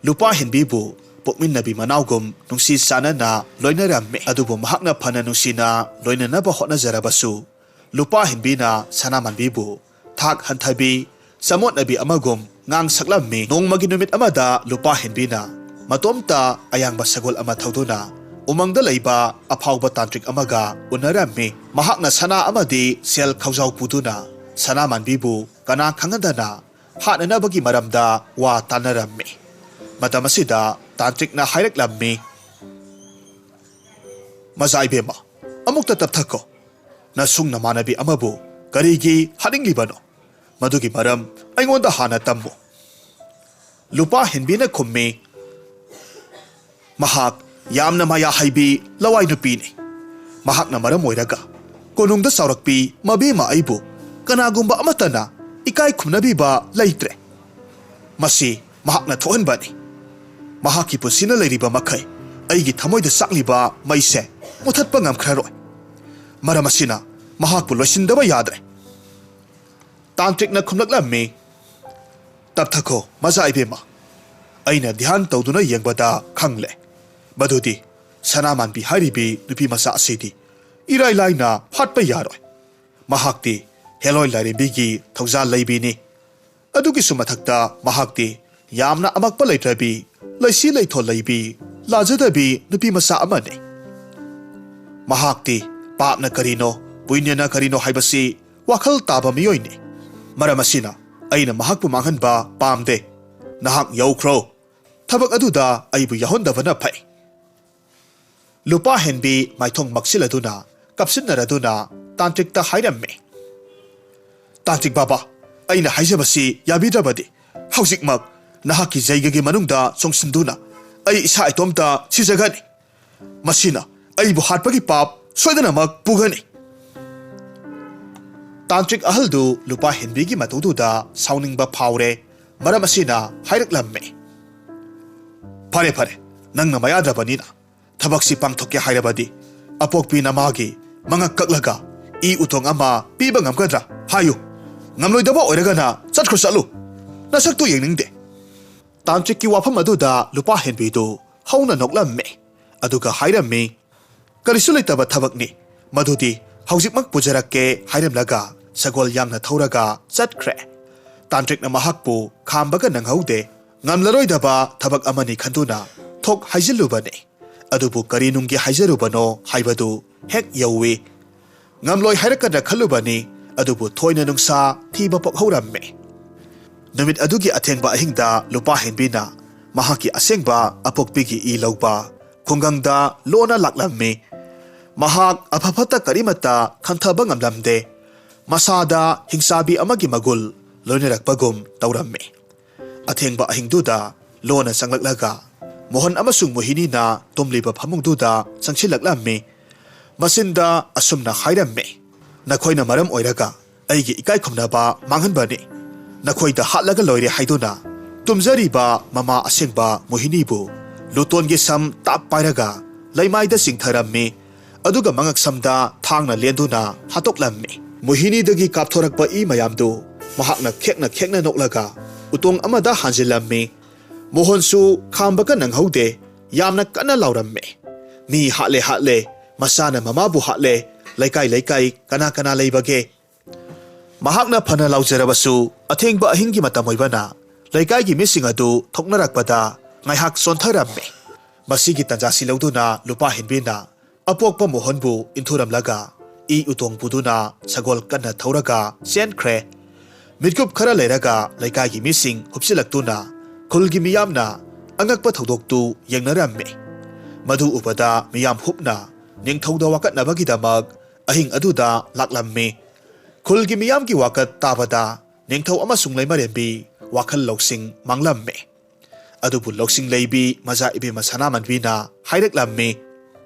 ꯂꯨꯄꯥ ꯍꯦꯟꯕꯤꯕꯨ ꯄꯣꯛꯃꯤꯟꯅꯕꯤ ꯃꯅꯥꯎꯒꯨꯝ ꯅꯨꯡꯁꯤ ꯆꯥꯟꯅꯅ ꯂꯣꯏꯅꯔꯝꯃꯤ꯫ ꯑꯗꯨꯕꯨ ꯃꯍꯥꯛꯅ ꯐꯅ ꯅꯨꯡꯁꯤꯅ ꯂꯣꯏꯅꯅꯕ ꯍꯣꯠꯅꯖꯔꯕꯁꯨ, ꯂꯨꯄꯥ ꯍꯦꯟꯕꯤꯅ ꯁꯅꯥꯃꯥꯟꯕꯤꯕꯨ ꯊꯥꯛ ꯍꯟꯊꯕꯤ, ꯆꯃꯣꯠꯅꯕꯤ ꯑꯃꯒꯨꯝ ꯉꯥꯡ ꯁꯛꯂꯝꯃꯤ꯫ ꯅꯣꯡꯃꯒꯤ ꯅꯨꯃꯤꯠ ꯑꯃꯗ ꯂꯨꯄꯥ ꯍꯦꯟꯕꯤꯅ ꯃꯇꯣꯝꯇ ꯑꯌꯥꯡꯕ ꯁꯒꯣꯜ ꯑꯃ ꯊꯧꯗꯨꯅ ꯎꯃꯪꯗ ꯂꯩꯕ ꯑꯐꯥꯎꯕ ꯇꯥꯟꯇ꯭ꯔꯤꯛ ꯑꯃꯒ ꯎꯅꯔꯝꯃꯤ꯫ ꯃꯍꯥꯛꯅ ꯁꯅꯥ ꯑꯃꯗꯤ ꯁꯦꯜ ꯈꯧꯖꯥꯎ ꯄꯨꯗꯨꯅ ꯁꯅꯥꯃꯥꯟꯕꯤꯕꯨ ꯀꯅꯥ ꯈꯪꯍꯟꯗꯅ ꯍꯥꯠꯅꯅꯕꯒꯤ ꯃꯔꯝꯗ ꯋꯥ ꯇꯥꯅꯔꯝꯃꯤ꯫ ꯃꯇꯝ ꯑꯁꯤꯗ ꯇꯥꯟꯇ꯭ꯔꯤꯛꯅ ꯍꯥꯏꯔꯛꯂꯝꯃꯤ, "ꯃꯆꯥ ꯏꯕꯦꯝꯃ, ꯑꯃꯨꯛꯇ ꯇꯞꯊꯈꯣ꯫ ꯅꯁꯨꯡ ꯅꯃꯥꯟꯅꯕꯤ ꯑꯃꯕꯨ ꯀꯔꯤꯒꯤ ꯍꯥꯠꯅꯤꯡꯂꯤꯕꯅꯣ? ꯃꯗꯨꯒꯤ ꯃꯔꯝ ꯑꯩꯉꯣꯟꯗ ꯍꯥꯟꯅ ꯇꯝꯃꯨ꯫ ꯂꯨꯄꯥ ꯍꯦꯟꯕꯤꯅ ꯈꯨꯝꯃꯤ, ꯃꯍꯥꯛ ꯌꯥꯝꯅ ꯃꯌꯥ ꯍꯩꯕꯤ ꯂꯋꯥꯏ ꯅꯨꯄꯤꯅꯤ꯫ ꯃꯍꯥꯛꯅ ꯃꯔꯝ ꯑꯣꯏꯔꯒ ꯀꯣꯅꯨꯡꯗ ꯆꯥꯎꯔꯛꯄꯤ ꯃꯕꯦꯝꯃ ꯑꯩꯕꯨ ꯀꯅꯥꯒꯨꯝꯕ ꯑꯃꯠꯇꯅ ꯏꯀꯥꯏ ꯈꯨꯝꯅꯕꯤꯕ ꯂꯩꯇ꯭ꯔꯦ꯫ ꯃꯁꯤ ꯃꯍꯥꯛꯅ ꯊꯣꯛꯍꯟꯕꯅꯤ꯫ ꯃꯍꯥꯛꯀꯤ ꯄꯨꯟꯁꯤꯅ ꯂꯩꯔꯤꯕ ꯃꯈꯩ ꯑꯩꯒꯤ ꯊꯃꯣꯏꯗ ꯆꯥꯛꯂꯤꯕ ꯃꯩꯁꯦ ꯃꯨꯊꯠꯄ ꯉꯝꯈ꯭ꯔꯔꯣꯏ꯫ ꯃꯔꯝ ꯑꯁꯤꯅ ꯃꯍꯥꯛꯄꯨ ꯂꯣꯏꯁꯤꯟꯗꯕ ꯌꯥꯗ꯭ꯔꯦ꯫ ꯇꯥꯟꯇ꯭ꯔꯤꯛꯅ ꯈꯨꯝꯂꯛꯂꯝꯃꯤ, "ꯇꯞꯊꯈꯣ, ꯃꯆꯥ ꯏꯕꯦꯝꯃ꯫ ꯑꯩꯅ ꯙ꯭ꯌꯥꯟ ꯇꯧꯗꯨꯅ ꯌꯦꯡꯕꯗ ꯈꯪꯂꯦ ꯃꯗꯨꯗꯤ ꯁꯅꯥꯃꯥꯟꯕꯤ ꯍꯥꯏꯔꯤꯕꯤ ꯅꯨꯄꯤ ꯃꯆꯥ ꯑꯁꯤꯗꯤ ꯏꯔꯥꯏ ꯂꯥꯏꯅ ꯍꯥꯠꯄ ꯌꯥꯔꯣꯏ꯫ ꯃꯍꯥꯛꯇꯤ ꯍꯦꯂꯣꯏ ꯂꯥꯏꯔꯦꯝꯕꯤꯒꯤ ꯊꯧꯖꯥꯜ ꯂꯩꯕꯤꯅꯤ꯫ ꯑꯗꯨꯒꯤꯁꯨ ꯃꯊꯛꯇ ꯃꯍꯥꯛꯇꯤ ꯌꯥꯝꯅ ꯑꯃꯛꯄ ꯂꯩꯇ꯭ꯔꯕꯤ, ꯂꯩꯁꯤ ꯂꯩꯊꯣꯜ ꯂꯩꯕꯤ, ꯂꯥꯖꯗꯕꯤ ꯅꯨꯄꯤ ꯃꯆꯥ ꯑꯃꯅꯤ꯫ ꯃꯍꯥꯛꯇꯤ ꯄꯥꯞꯅ ꯀꯔꯤꯅꯣ, ꯄꯨꯏꯅ꯭ꯌꯅ ꯀꯔꯤꯅꯣ ꯍꯥꯏꯕꯁꯤ ꯋꯥꯈꯜ ꯇꯥꯕ ꯃꯤꯑꯣꯏꯅꯤ꯫ ꯃꯔꯝ ꯑꯁꯤꯅ ꯑꯩꯅ ꯃꯍꯥꯛꯄꯨ ꯃꯥꯡꯍꯟꯕ ꯄꯥꯝꯗꯦ꯫ ꯅꯍꯥꯛ ꯌꯧꯈ꯭ꯔꯣ꯫ ꯊꯕꯛ ꯑꯗꯨꯗ ꯑꯩꯕꯨ ꯌꯥꯎꯍꯟꯗꯕꯅ ꯐꯩ꯫" ꯂꯨꯄꯥ ꯍꯦꯟꯕꯤ ꯃꯥꯏꯊꯣꯡ ꯃꯛꯁꯤꯜꯂꯗꯨꯅ, ꯀꯞꯁꯤꯟꯅꯔꯗꯨꯅ ꯇꯥꯟꯇ꯭ꯔꯤꯛꯇ ꯍꯥꯏꯔꯝꯃꯤ, "ꯇꯥꯟꯇ꯭ꯔꯤꯛ ꯕꯥꯕꯥ, ꯑꯩꯅ ꯍꯥꯏꯖꯕꯁꯤ ꯌꯥꯕꯤꯗ꯭ꯔꯕꯗꯤ ꯍꯧꯖꯤꯛꯃꯛ ꯅꯍꯥꯛꯀꯤ ꯖꯩꯒꯒꯤ ꯃꯅꯨꯡꯗ ꯆꯣꯡꯁꯤꯟꯗꯨꯅ ꯑꯩ ꯏꯁꯥ ꯏꯇꯣꯝꯇ ꯁꯤꯖꯒꯅꯤ꯫ ꯃꯁꯤꯅ ꯑꯩꯕꯨ ꯍꯥꯠꯄꯒꯤ ꯄꯥꯞ ꯁꯣꯏꯗꯅꯃꯛ ꯄꯨꯒꯅꯤ꯫" ꯇꯥꯟꯇ꯭ꯔꯤꯛ ꯑꯍꯜꯗꯨ ꯂꯨꯄꯥ ꯍꯦꯟꯕꯤꯒꯤ ꯃꯇꯧꯗꯨꯗ ꯁꯥꯎꯅꯤꯡꯕ ꯐꯥꯎꯔꯦ꯫ ꯃꯔꯝ ꯑꯁꯤꯅ ꯍꯥꯏꯔꯛꯂꯝꯃꯤ, "ꯐꯔꯦ, ꯐꯔꯦ, ꯅꯪꯅ ꯃꯌꯥꯗ꯭ꯔꯕꯅꯤꯅ ꯊꯕꯛꯁꯤ ꯄꯥꯡꯊꯣꯛꯀꯦ ꯍꯥꯏꯔꯕꯗꯤ ꯑꯄꯣꯛꯄꯤ ꯅꯃꯥꯒꯤ ꯃꯉꯛ ꯀꯛꯂꯒ ꯏ ꯎꯇꯣꯡ ꯑꯃ ꯄꯤꯕ ꯉꯝꯒꯗ꯭ꯔꯥ? ꯍꯥꯏꯌꯨ꯫ ꯉꯝꯂꯣꯏꯗꯕ ꯑꯣꯏꯔꯒꯅ ꯆꯠꯈ꯭ꯔꯣ, ꯆꯠꯂꯨ꯫ ꯅꯁꯛꯇꯨ ꯌꯦꯡꯅꯤꯡꯗꯦ꯫" ꯇꯥꯟꯇ꯭ꯔꯤꯛꯀꯤ ꯋꯥꯐꯝ ꯑꯗꯨꯗ ꯂꯨꯄꯥ ꯍꯦꯟꯕꯤꯗꯨ ꯍꯧꯅ ꯅꯣꯛꯂꯝꯃꯤ꯫ ꯑꯗꯨꯒ ꯍꯥꯏꯔꯝꯃꯤ, "ꯀꯔꯤꯁꯨ ꯂꯩꯇꯕ ꯊꯕꯛꯅꯤ꯫ ꯃꯗꯨꯗꯤ ꯍꯧꯖꯤꯛꯃꯛ ꯄꯨꯖꯔꯛꯀꯦ" ꯍꯥꯏꯔꯝꯂꯒ ꯁꯒꯣꯜ ꯌꯥꯡꯅ ꯊꯧꯔꯒ ꯆꯠꯈ꯭ꯔꯦ꯫ ꯇꯥꯟꯇ꯭ꯔꯤꯛꯅ ꯃꯍꯥꯛꯄꯨ ꯈꯥꯝꯕꯒ ꯅꯪꯍꯧꯗꯦ꯫ ꯉꯝꯂꯔꯣꯏꯗꯕ ꯊꯕꯛ ꯑꯃꯅꯤ ꯈꯟꯗꯨꯅ ꯊꯣꯛ ꯍꯥꯏꯖꯤꯜꯂꯨꯕꯅꯤ꯫ ꯑꯗꯨꯕꯨ ꯀꯔꯤ ꯅꯨꯡꯒꯤ ꯍꯥꯏꯖꯔꯨꯕꯅꯣ ꯍꯥꯏꯕꯗꯨ ꯍꯦꯛ ꯌꯧꯏ꯫ ꯉꯝꯂꯣꯏ ꯍꯥꯏꯔꯛꯀꯗ꯭ꯔꯥ ꯈꯜꯂꯨꯕꯅꯤ, ꯑꯗꯨꯕꯨ ꯊꯣꯏꯅ ꯅꯨꯡꯁꯥ ꯊꯤꯕ ꯄꯣꯛꯍꯧꯔꯝꯃꯤ꯫ ꯅꯨꯃꯤꯠ ꯑꯗꯨꯒꯤ ꯑꯊꯦꯡꯕ ꯑꯍꯤꯡꯗ ꯂꯨꯄꯥ ꯍꯦꯟꯕꯤꯅ ꯃꯍꯥꯛꯀꯤ ꯑꯁꯦꯡꯕ ꯑꯄꯣꯛꯄꯤꯒꯤ ꯏ ꯂꯧꯕ ꯈꯨꯡꯒꯪꯗ ꯂꯣꯟꯅ ꯂꯥꯛꯂꯝꯃꯤ꯫ ꯃꯍꯥꯛ ꯑꯐ ꯐꯠꯇ ꯀꯔꯤꯃꯠꯇ ꯈꯟꯊꯕ ꯉꯝꯂꯝꯗꯦ꯫ ꯃꯁꯥꯗ ꯍꯤꯡꯆꯥꯕꯤ ꯑꯃꯒꯤ ꯃꯒꯨꯜ ꯂꯣꯏꯅꯔꯛꯄꯒꯨꯝ ꯇꯧꯔꯝꯃꯤ꯫ ꯑꯊꯦꯡꯕ ꯑꯍꯤꯡꯗꯨꯗ ꯂꯣꯟꯅ ꯆꯪꯂꯛꯂꯒ ꯃꯣꯍꯟ ꯑꯃꯁꯨꯡ ꯃꯣꯍꯤꯅꯤꯅ ꯇꯨꯝꯂꯤꯕ ꯐꯃꯨꯡꯗꯨꯗ ꯆꯪꯁꯤꯜꯂꯛꯂꯝꯃꯤ꯫ ꯃꯆꯤꯟꯗ ꯑꯁꯨꯝꯅ ꯍꯥꯏꯔꯝꯃꯤ, "ꯅꯈꯣꯏꯅ ꯃꯔꯝ ꯑꯣꯏꯔꯒ ꯑꯩꯒꯤ ꯏꯀꯥꯏ ꯈꯨꯝꯅꯕ ꯃꯥꯡꯍꯟꯕꯅꯤ꯫ ꯅꯈꯣꯏꯗ ꯍꯥꯠꯂꯒ ꯂꯣꯏꯔꯦ ꯍꯥꯏꯗꯨꯅ ꯇꯨꯝꯖꯔꯤꯕ ꯃꯃꯥ ꯑꯁꯦꯡꯕ ꯃꯣꯍꯤꯅꯤꯕꯨ ꯂꯨꯇꯣꯟꯒꯤ ꯁꯝ ꯇꯥꯞ ꯄꯥꯏꯔꯒ ꯂꯩꯃꯥꯏꯗ ꯆꯤꯡꯊꯔꯝꯃꯤ꯫ ꯑꯗꯨꯒ ꯃꯉꯛꯁꯝꯗ ꯊꯥꯡꯅ ꯂꯦꯟꯗꯨꯅ ꯍꯥꯠꯇꯣꯛꯂꯝꯃꯤ꯫" ꯃꯣꯍꯤꯅꯤꯗꯒꯤ ꯀꯥꯞꯊꯣꯔꯛꯄ ꯏ ꯃꯌꯥꯝꯗꯨ ꯃꯍꯥꯛꯅ ꯈꯦꯛꯅ ꯈꯦꯛꯅ ꯅꯣꯛꯂꯒ ꯎꯇꯣꯡ ꯑꯃꯗ ꯍꯥꯟꯖꯤꯜꯂꯝꯃꯤ꯫ ꯃꯣꯍꯟꯁꯨ ꯈꯥꯝꯕꯒ ꯅꯪꯍꯧꯗꯦ, ꯌꯥꯝꯅ ꯀꯟꯅ ꯂꯥꯎꯔꯝꯃꯤ꯫ "ꯃꯤ ꯍꯥꯠꯂꯦ, ꯍꯥꯠꯂꯦ, ꯃꯆꯥꯅ ꯃꯃꯥꯕꯨ ꯍꯥꯠꯂꯦ, ꯂꯩꯀꯥꯏ ꯂꯩꯀꯥꯏ ꯀꯅꯥ ꯀꯅꯥ ꯂꯩꯕꯒꯦ?" ꯃꯍꯥꯛꯅ ꯐꯅ ꯂꯥꯎꯖꯔꯕꯁꯨ ꯑꯊꯦꯡꯕ ꯑꯍꯤꯡꯒꯤ ꯃꯇꯝ ꯑꯣꯏꯕꯅ ꯂꯩꯀꯥꯏꯒꯤ ꯃꯤꯁꯤꯡ ꯑꯗꯨ ꯊꯣꯛꯅꯔꯛꯄꯗ ꯉꯥꯏꯍꯥꯛ ꯆꯣꯟꯊꯔꯝꯃꯤ꯫ ꯃꯁꯤꯒꯤ ꯇꯥꯟꯖꯥꯁꯤ ꯂꯧꯗꯨꯅ ꯂꯨꯄꯥ ꯍꯦꯟꯕꯤꯅ ꯑꯄꯣꯛꯄ ꯃꯣꯍꯟꯕꯨ ꯏꯟꯊꯨꯔꯝꯂꯒ ꯏ ꯎꯇꯣꯡ ꯄꯨꯗꯨꯅ ꯁꯒꯣꯜ ꯀꯟꯅ ꯊꯧꯔꯒ ꯆꯦꯟꯈ꯭ꯔꯦ꯫ ꯃꯤꯠꯀꯨꯞ ꯈꯔ ꯂꯩꯔꯒ ꯂꯩꯀꯥꯏꯒꯤ ꯃꯤꯁꯤꯡ ꯍꯨꯞꯆꯤꯜꯂꯛꯇꯨꯅ ꯈꯨꯜꯒꯤ ꯃꯤꯌꯥꯝꯅ ꯑꯉꯛꯄ ꯊꯧꯗꯣꯛꯇꯨ ꯌꯦꯡꯅꯔꯝꯃꯤ꯫ ꯃꯗꯨ ꯎꯕꯗ ꯃꯤꯌꯥꯝ ꯍꯨꯞꯅ ꯅꯤꯡꯊꯧꯗ ꯋꯥꯀꯠꯅꯕꯒꯤꯗꯃꯛ ꯑꯍꯤꯡ ꯑꯗꯨꯗ ꯂꯥꯛꯂꯝꯃꯤ꯫ ꯈꯨꯜꯒꯤ ꯃꯤꯌꯥꯝꯒꯤ ꯋꯥꯀꯠ ꯇꯥꯕꯗ ꯅꯤꯡꯊꯧ ꯑꯃꯁꯨꯡ ꯂꯩꯃꯔꯦꯝꯕꯤ ꯋꯥꯈꯜ ꯂꯧꯁꯤꯡ ꯃꯥꯡꯂꯝꯃꯤ꯫ ꯑꯗꯨꯕꯨ ꯂꯧꯁꯤꯡ ꯂꯩꯕꯤ ꯃꯆꯥ ꯏꯕꯦꯝꯃ ꯁꯅꯥꯃꯟꯕꯤꯅ ꯍꯥꯏꯔꯛꯂꯝꯃꯤ,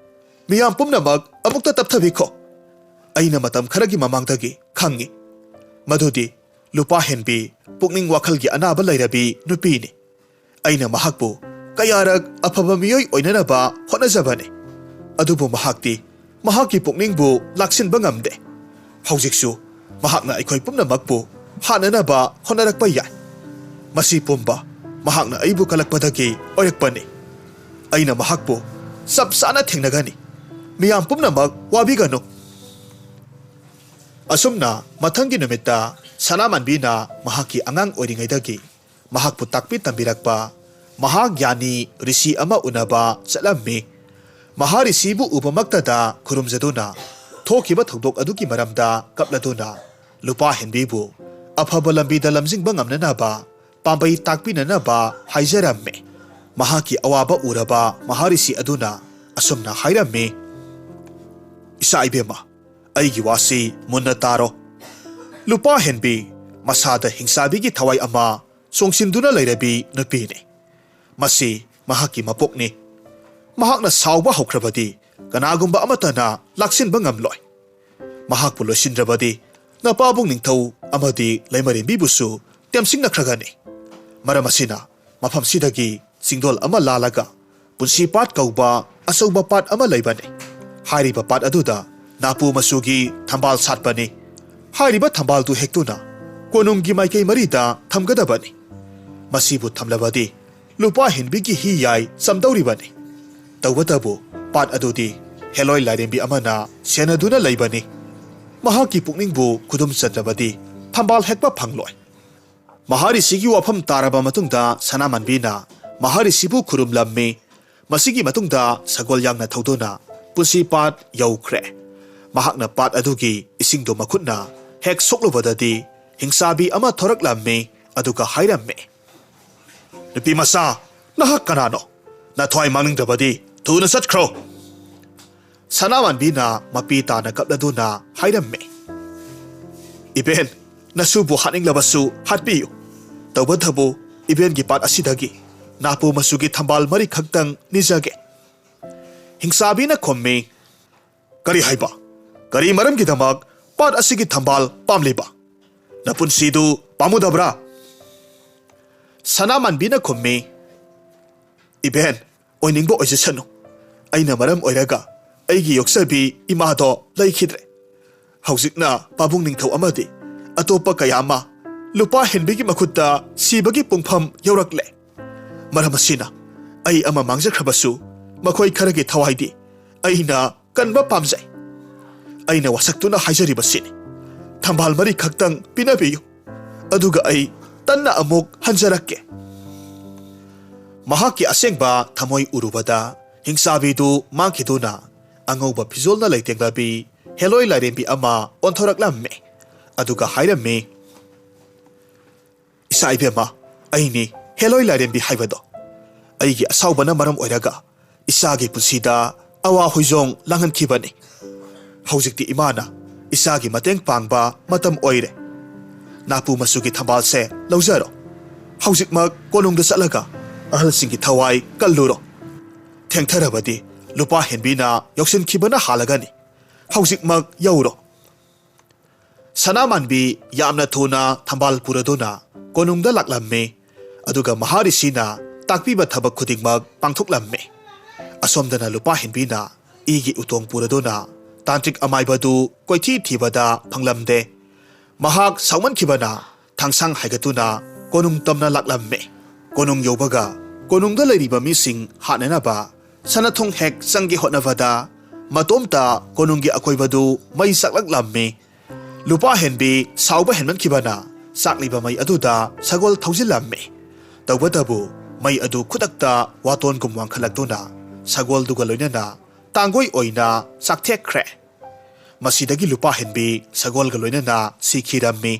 "ꯃꯤꯌꯥꯝ ꯄꯨꯝꯅꯃꯛ ꯑꯃꯨꯛꯇ ꯇꯞꯊꯕꯤꯈꯣ꯫ ꯑꯩꯅ ꯃꯇꯝ ꯈꯔꯒꯤ ꯃꯃꯥꯡꯗꯒꯤ ꯈꯪꯏ ꯃꯗꯨꯗꯤ ꯂꯨꯄꯥ ꯍꯦꯟꯕꯤ ꯄꯨꯛꯅꯤꯡ ꯋꯥꯈꯜꯒꯤ ꯑꯅꯥꯕ ꯂꯩꯔꯕꯤ ꯅꯨꯄꯤꯅꯤ꯫ ꯑꯩꯅ ꯃꯍꯥꯛꯄꯨ ꯀꯌꯥꯔꯛ ꯑꯐꯕ ꯃꯤꯑꯣꯏ ꯑꯣꯏꯅꯅꯕ ꯍꯣꯠꯅꯖꯕꯅꯤ, ꯑꯗꯨꯕꯨ ꯃꯍꯥꯛꯇꯤ ꯃꯍꯥꯛꯀꯤ ꯄꯨꯛꯅꯤꯡꯕꯨ ꯂꯥꯛꯁꯤꯟꯕ ꯉꯝꯗꯦ꯫ ꯍꯧꯖꯤꯛꯁꯨ ꯃꯍꯥꯛꯅ ꯑꯩꯈꯣꯏ ꯄꯨꯝꯅꯃꯛꯄꯨ ꯍꯥꯠꯅꯅꯕ ꯍꯣꯠꯅꯔꯛꯄ ꯌꯥꯏ꯫ ꯃꯁꯤ ꯄꯨꯝꯕ ꯃꯍꯥꯛꯅ ꯑꯩꯕꯨ ꯀꯜꯂꯛꯄꯗꯒꯤ ꯑꯣꯏꯔꯛꯄꯅꯤ꯫ ꯑꯩꯅ ꯃꯍꯥꯛꯄꯨ ꯆꯞ ꯆꯥꯅ ꯊꯦꯡꯅꯒꯅꯤ꯫ ꯃꯤꯌꯥꯝ ꯄꯨꯝꯅꯃꯛ ꯋꯥꯕꯤꯒꯅꯨ꯫" ꯑꯁꯨꯝꯅ ꯃꯊꯪꯒꯤ ꯅꯨꯃꯤꯠꯇ ꯁꯅꯥꯃꯟꯕꯤꯅ ꯃꯍꯥꯛꯀꯤ ꯑꯉꯥꯡ ꯑꯣꯏꯔꯤꯉꯩꯗꯒꯤ ꯃꯍꯥꯛꯄꯨ ꯇꯥꯛꯄꯤ ꯇꯝꯕꯤꯔꯛꯄ ꯃꯍꯥꯒ꯭ꯌꯥꯅꯤ ꯔꯤꯁꯤ ꯑꯃ ꯎꯅꯕ ꯆꯠꯂꯝꯃꯤ꯫ ꯃꯍꯥꯔꯤꯁꯤꯕꯨ ꯎꯕꯃꯛꯇꯗ ꯈꯨꯔꯨꯝꯖꯗꯨꯅ ꯊꯣꯛꯈꯤꯕ ꯊꯧꯗꯣꯛ ꯑꯗꯨꯒꯤ ꯃꯔꯝꯗ ꯀꯞꯂꯗꯨꯅ ꯂꯨꯄꯥ ꯍꯦꯟꯕꯤꯕꯨ ꯑꯐꯕ ꯂꯝꯕꯤꯗ ꯂꯝꯖꯤꯡꯕ ꯉꯝꯅꯅꯕ ꯄꯥꯝꯕꯩ ꯇꯥꯛꯄꯤꯅꯅꯕ ꯍꯥꯏꯖꯔꯝꯃꯤ꯫ ꯃꯍꯥꯛꯀꯤ ꯑꯋꯥꯕ ꯎꯔꯕ ꯃꯍꯥꯔꯤꯁꯤ ꯑꯗꯨꯅ ꯑꯁꯨꯝꯅ ꯍꯥꯏꯔꯝꯃꯤ, "ꯏꯆꯥ ꯏꯕꯦꯝꯃ, ꯑꯩꯒꯤ ꯋꯥꯁꯤ ꯃꯨꯟꯅ ꯇꯥꯔꯣ꯫ ꯂꯨꯄꯥ ꯍꯦꯟꯕꯤ ꯃꯁꯥꯗ ꯍꯤꯡꯆꯥꯕꯤꯒꯤ ꯊꯋꯥꯏ ꯑꯃ ꯆꯣꯡꯁꯤꯟꯗꯨꯅ ꯂꯩꯔꯕꯤ ꯅꯨꯄꯤꯅꯤ꯫ ꯃꯁꯤ ꯃꯍꯥꯛꯀꯤ ꯃꯄꯣꯛꯅꯤ꯫ ꯃꯍꯥꯛꯅ ꯁꯥꯎꯕ ꯍꯧꯈ꯭ꯔꯕꯗꯤ ꯀꯅꯥꯒꯨꯝꯕ ꯑꯃꯠꯇꯅ ꯂꯥꯛꯁꯤꯟꯕ ꯉꯝꯂꯣꯏ꯫ ꯃꯍꯥꯛꯄꯨ ꯂꯣꯏꯁꯤꯟꯗ꯭ꯔꯕꯗꯤ ꯅꯄꯥꯕꯨꯡ ꯅꯤꯡꯊꯧ ꯑꯃꯗꯤ ꯂꯩꯃꯔꯦꯝꯕꯤꯕꯨꯁꯨ ꯇꯦꯝꯁꯤꯡꯅꯈ꯭ꯔꯒꯅꯤ꯫ ꯃꯔꯝ ꯑꯁꯤꯅ ꯃꯐꯝꯁꯤꯗꯒꯤ ꯆꯤꯡꯗꯣꯜ ꯑꯃ ꯂꯥꯜꯂꯒ ꯄꯨꯟꯁꯤ ꯄꯥꯠ ꯀꯧꯕ ꯑꯆꯧꯕ ꯄꯥꯠ ꯑꯃ ꯂꯩꯕꯅꯤ꯫ ꯍꯥꯏꯔꯤꯕ ꯄꯥꯠ ꯑꯗꯨꯗ ꯅꯥꯄꯨ ꯃꯆꯨꯒꯤ ꯊꯝꯕꯥꯜ ꯁꯥꯠꯄꯅꯤ꯫ ꯍꯥꯏꯔꯤꯕ ꯊꯝꯕꯥꯜꯗꯨ ꯍꯦꯛꯇꯨꯅ ꯀꯣꯅꯨꯡꯒꯤ ꯃꯥꯏꯀꯩ ꯃꯔꯤꯗ ꯊꯝꯒꯗꯕꯅꯤ꯫ ꯃꯁꯤꯕꯨ ꯊꯝꯂꯕꯗꯤ ꯂꯨꯄꯥ ꯍꯦꯟꯕꯤꯒꯤ ꯍꯤ ꯌꯥꯏ ꯆꯝꯗꯧꯔꯤꯕꯅꯤ꯫ ꯇꯧꯕꯇꯕꯨ ꯄꯥꯠ ꯑꯗꯨꯗꯤ ꯍꯦꯂꯣꯏ ꯂꯥꯏꯔꯦꯝꯕꯤ ꯑꯃꯅ ꯁꯦꯟꯅꯗꯨꯅ ꯂꯩꯕꯅꯤ꯫ ꯃꯍꯥꯛꯀꯤ ꯄꯨꯛꯅꯤꯡꯕꯨ ꯈꯨꯗꯨꯝ ꯆꯟꯗ꯭ꯔꯕꯗꯤ ꯊꯝꯕꯥꯜ ꯍꯦꯛꯄ ꯐꯪꯂꯣꯏ꯫ ꯃꯍꯥꯔꯤꯁꯤꯒꯤ ꯋꯥꯐꯝ ꯇꯥꯔꯕ ꯃꯇꯨꯡꯗ ꯁꯅꯥꯃꯥꯟꯕꯤꯅ ꯃꯍꯥꯔꯤꯁꯤꯕꯨ ꯈꯨꯔꯨꯝꯂꯝꯃꯤ꯫ ꯃꯁꯤꯒꯤ ꯃꯇꯨꯡꯗ ꯁꯒꯣꯜ ꯌꯥꯡꯅ ꯊꯧꯗꯨꯅ ꯄꯨꯟꯁꯤ ꯄꯥꯠ ꯌꯧꯈ꯭ꯔꯦ꯫ ꯃꯍꯥꯛꯅ ꯄꯥꯠ ꯑꯗꯨꯒꯤ ꯏꯁꯤꯡꯗꯨ ꯃꯈꯨꯠꯅ ꯍꯦꯛ ꯁꯣꯛꯂꯨꯕꯗꯗꯤ ꯍꯤꯡꯆꯥꯕꯤ ꯑꯃ ꯊꯣꯔꯛꯂꯝꯃꯤ꯫ ꯑꯗꯨꯒ ꯍꯥꯏꯔꯝꯃꯤ, "ꯅꯨꯄꯤ ꯃꯆꯥ, ꯅꯍꯥꯛ ꯀꯅꯥꯅꯣ? ꯅꯊ꯭ꯋꯥꯏ ꯃꯥꯡꯅꯤꯡꯗ꯭ꯔꯕꯗꯤ ꯊꯨꯅ ꯆꯠꯈ꯭ꯔꯣ!" ꯁꯅꯥꯃꯥꯟꯕꯤꯅ ꯃꯄꯤ ꯇꯥꯅ ꯀꯞꯂꯗꯨꯅ ꯍꯥꯏꯔꯝꯃꯤ, "ꯏꯕꯦꯟ, ꯅꯁꯨꯕꯨ ꯍꯥꯠꯅꯤꯡꯂꯕꯁꯨ ꯍꯥꯠꯄꯤꯌꯨ꯫ ꯇꯧꯕꯇꯕꯨ ꯏꯕꯦꯟꯒꯤ ꯄꯥꯠ ꯑꯁꯤꯗꯒꯤ ꯅꯥꯄꯨ ꯃꯆꯨꯒꯤ ꯊꯝꯕꯥꯜ ꯃꯔꯤꯈꯛꯇꯪ ꯅꯤꯖꯒꯦ꯫" ꯍꯤꯡꯆꯥꯕꯤꯅ ꯈꯨꯝꯃꯤ, "ꯀꯔꯤ ꯍꯥꯏꯕ? ꯀꯔꯤ ꯃꯔꯝꯒꯤꯗꯃꯛ ꯄꯥꯠ ꯑꯁꯤꯒꯤ ꯊꯝꯕꯥꯜ ꯄꯥꯝꯂꯤꯕ? ꯅꯄꯨꯟꯁꯤꯗꯨ ꯄꯥꯝꯃꯨꯗꯕ꯭ꯔꯥ?" ꯁꯅꯥꯃꯥꯟꯕꯤꯅ ꯈꯨꯝꯃꯤ, "ꯏꯕꯦꯟ, ꯑꯣꯏꯅꯤꯡꯕ ꯑꯣꯏꯖꯁꯅꯨ꯫ ꯑꯩꯅ ꯃꯔꯝ ꯑꯣꯏꯔꯒ ꯑꯩꯒꯤ ꯌꯣꯛꯆꯕꯤ ꯏꯃꯥꯗꯣ ꯂꯩꯈꯤꯗ꯭ꯔꯦ꯫ ꯍꯧꯖꯤꯛꯅ ꯄꯥꯕꯨꯡ ꯅꯤꯡꯊꯧ ꯑꯃꯗꯤ ꯑꯇꯣꯞꯄ ꯀꯌꯥ ꯑꯃ ꯂꯨꯄꯥ ꯍꯦꯟꯕꯤꯒꯤ ꯃꯈꯨꯠꯇ ꯁꯤꯕꯒꯤ ꯄꯨꯡꯐꯝ ꯌꯧꯔꯛꯂꯦ꯫ ꯃꯔꯝ ꯑꯁꯤꯅ ꯑꯩ ꯑꯃ ꯃꯥꯡꯖꯈ꯭ꯔꯕꯁꯨ ꯃꯈꯣꯏ ꯈꯔꯒꯤ ꯊꯋꯥꯏꯗꯤ ꯑꯩꯅ ꯀꯟꯕ ꯄꯥꯝꯖꯩ꯫ ꯑꯩꯅ ꯋꯥꯁꯛꯇꯨꯅ ꯍꯥꯏꯖꯔꯤꯕꯁꯤꯅꯤ, ꯊꯝꯕꯥꯜ ꯃꯔꯤꯈꯛꯇꯪ ꯄꯤꯅꯕꯤꯌꯨ, ꯑꯗꯨꯒ ꯑꯩ ꯇꯟꯅ ꯑꯃꯨꯛ ꯍꯟꯖꯔꯛꯀꯦ꯫" ꯃꯍꯥꯛꯀꯤ ꯑꯁꯦꯡꯕ ꯊꯃꯣꯏ ꯎꯔꯨꯕꯗ ꯍꯤꯡꯆꯥꯕꯤꯗꯨ ꯃꯥꯡꯈꯤꯗꯨꯅ ꯑꯉꯧꯕ ꯐꯤꯖꯣꯜꯅ ꯂꯩꯇꯦꯡꯂꯕꯤ ꯍꯦꯂꯣꯏ ꯂꯥꯏꯔꯦꯝꯕꯤ ꯑꯃ ꯑꯣꯟꯊꯣꯔꯛꯂꯝꯃꯤ꯫ ꯑꯗꯨꯒ ꯍꯥꯏꯔꯝꯃꯤ, "ꯏꯆꯥ ꯏꯕꯦꯝꯃ, ꯑꯩꯅꯤ ꯍꯦꯂꯣꯏ ꯂꯥꯏꯔꯦꯝꯕꯤ ꯍꯥꯏꯕꯗꯣ꯫ ꯑꯩꯒꯤ ꯑꯁꯥꯎꯕꯅ ꯃꯔꯝ ꯑꯣꯏꯔꯒ ꯏꯆꯥꯒꯤ ꯄꯨꯟꯁꯤꯗ ꯑꯋꯥ ꯍꯣꯏꯖꯣꯡ ꯂꯥꯡꯍꯟꯈꯤꯕꯅꯤ꯫ ꯍꯧꯖꯤꯛꯇꯤ ꯏꯃꯥꯅ ꯏꯆꯥꯒꯤ ꯃꯇꯦꯡ ꯄꯥꯡꯕ ꯃꯇꯝ ꯑꯣꯏꯔꯦ꯫ ꯅꯥꯄꯨ ꯃꯆꯨꯒꯤ ꯊꯝꯕꯥꯜꯁꯦ ꯂꯧꯖꯔꯣ꯫ ꯍꯧꯖꯤꯛꯃꯛ ꯀꯣꯅꯨꯡꯗ ꯆꯠꯂꯒ ꯑꯍꯜꯁꯤꯡꯒꯤ ꯊꯋꯥꯏ ꯀꯜꯂꯨꯔꯣ꯫ ꯊꯦꯡꯊꯔꯕꯗꯤ ꯂꯨꯄꯥ ꯍꯦꯟꯕꯤꯅ ꯌꯧꯁꯤꯟꯈꯤꯕꯅ ꯍꯥꯜꯂꯒꯅꯤ꯫ ꯍꯧꯖꯤꯛꯃꯛ ꯌꯧꯔꯣ꯫" ꯁꯅꯥꯃꯥꯟꯕꯤ ꯌꯥꯝꯅ ꯊꯨꯅ ꯊꯝꯕꯥꯜ ꯄꯨꯔꯗꯨꯅ ꯀꯣꯅꯨꯡꯗ ꯂꯥꯛꯂꯝꯃꯤ꯫ ꯑꯗꯨꯒ ꯃꯍꯥꯔꯤꯁꯤꯅ ꯇꯥꯛꯄꯤꯕ ꯊꯕꯛ ꯈꯨꯗꯤꯡꯃꯛ ꯄꯥꯡꯊꯣꯛꯂꯝꯃꯤ꯫ ꯑꯁꯣꯝꯗꯅ ꯂꯨꯄꯥ ꯍꯦꯟꯕꯤꯅ ꯏꯒꯤ ꯎꯇꯣꯡ ꯄꯨꯔꯗꯨꯅ ꯇꯥꯟꯇ꯭ꯔꯤꯛ ꯑꯃꯥꯏꯕꯗꯨ ꯀꯣꯏꯊꯤ ꯊꯤꯕꯗ ꯐꯪꯂꯝꯗꯦ꯫ ꯃꯍꯥꯛ ꯁꯥꯎꯃꯟꯈꯤꯕꯅ ꯊꯥꯡꯁꯥꯡ ꯍꯥꯏꯒꯠꯇꯨꯅ ꯀꯣꯅꯨꯡ ꯇꯝꯅ ꯂꯥꯛꯂꯝꯃꯤ꯫ ꯀꯣꯅꯨꯡ ꯌꯧꯕꯒ ꯀꯣꯅꯨꯡꯗ ꯂꯩꯔꯤꯕ ꯃꯤꯁꯤꯡ ꯍꯥꯠꯅꯅꯕ ꯁꯅꯥꯊꯣꯡ ꯍꯦꯛ ꯆꯪꯒꯦ ꯍꯣꯠꯅꯕꯗ ꯃꯇꯣꯝꯇ ꯀꯣꯅꯨꯡꯒꯤ ꯑꯀꯣꯏꯕꯗꯨ ꯃꯩ ꯆꯥꯛꯂꯛꯂꯝꯃꯤ꯫ ꯂꯨꯄꯥ ꯍꯦꯟꯕꯤ ꯁꯥꯎꯕ ꯍꯦꯟꯃꯟꯈꯤꯕꯅ ꯆꯥꯛꯂꯤꯕ ꯃꯩ ꯑꯗꯨꯗ ꯁꯒꯣꯜ ꯊꯧꯖꯤꯜꯂꯝꯃꯤ꯫ ꯇꯧꯕꯇꯕꯨ ꯃꯩ ꯑꯗꯨ ꯈꯨꯗꯛꯇ ꯋꯥꯇꯣꯟꯒꯨꯝ ꯋꯥꯡꯈꯠꯂꯛꯇꯨꯅ ꯁꯒꯣꯜꯗꯨꯒ ꯂꯣꯏꯅꯅ ꯇꯥꯡꯒꯣꯏ ꯑꯣꯏꯅ ꯆꯥꯛꯊꯦꯛꯈ꯭ꯔꯦ꯫ ꯃꯁꯤꯗꯒꯤ ꯂꯨꯄꯥ ꯍꯦꯟꯕꯤ ꯁꯒꯣꯜꯒ ꯂꯣꯏꯅꯅ ꯁꯤꯈꯤꯔꯝꯃꯤ꯫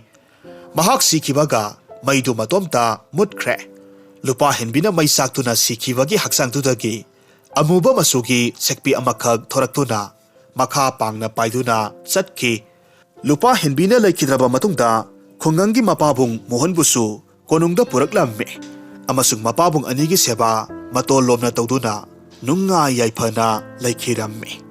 ꯃꯍꯥꯛ ꯁꯤꯈꯤꯕꯒ ꯃꯩꯗꯨ ꯃꯇꯣꯝꯇ ꯃꯨꯠꯈ꯭ꯔꯦ꯫ ꯂꯨꯄꯥ ꯍꯦꯟꯕꯤꯅ ꯃꯩ ꯆꯥꯛꯇꯨꯅ ꯁꯤꯈꯤꯕꯒꯤ ꯍꯛꯆꯥꯡꯗꯨꯗꯒꯤ ꯑꯃꯨꯕ ꯃꯆꯨꯒꯤ ꯁꯦꯛꯄꯤ ꯑꯃꯈꯛ ꯊꯣꯔꯛꯇꯨꯅ ꯃꯈꯥ ꯄꯥꯡꯅ ꯄꯥꯏꯗꯨꯅ ꯆꯠꯈꯤ꯫ ꯂꯨꯄꯥ ꯍꯦꯟꯕꯤꯅ ꯂꯩꯈꯤꯗ꯭ꯔꯕ ꯃꯇꯨꯡꯗ ꯈꯨꯡꯒꯪꯒꯤ ꯃꯄꯥꯕꯨꯡ ꯃꯣꯍꯟꯕꯨꯁꯨ ꯀꯣꯅꯨꯡꯗ ꯄꯨꯔꯛꯂꯝꯃꯤ ꯑꯃꯁꯨꯡ ꯃꯄꯥꯕꯨꯡ ꯑꯅꯤꯒꯤ ꯁꯦꯕꯥ ꯃꯇꯣꯜ ꯂꯣꯝꯅ ꯇꯧꯗꯨꯅ ꯅꯨꯡꯉꯥꯏ ꯌꯥꯏꯐꯅ ꯂꯩꯈꯤꯔꯝꯃꯤ꯫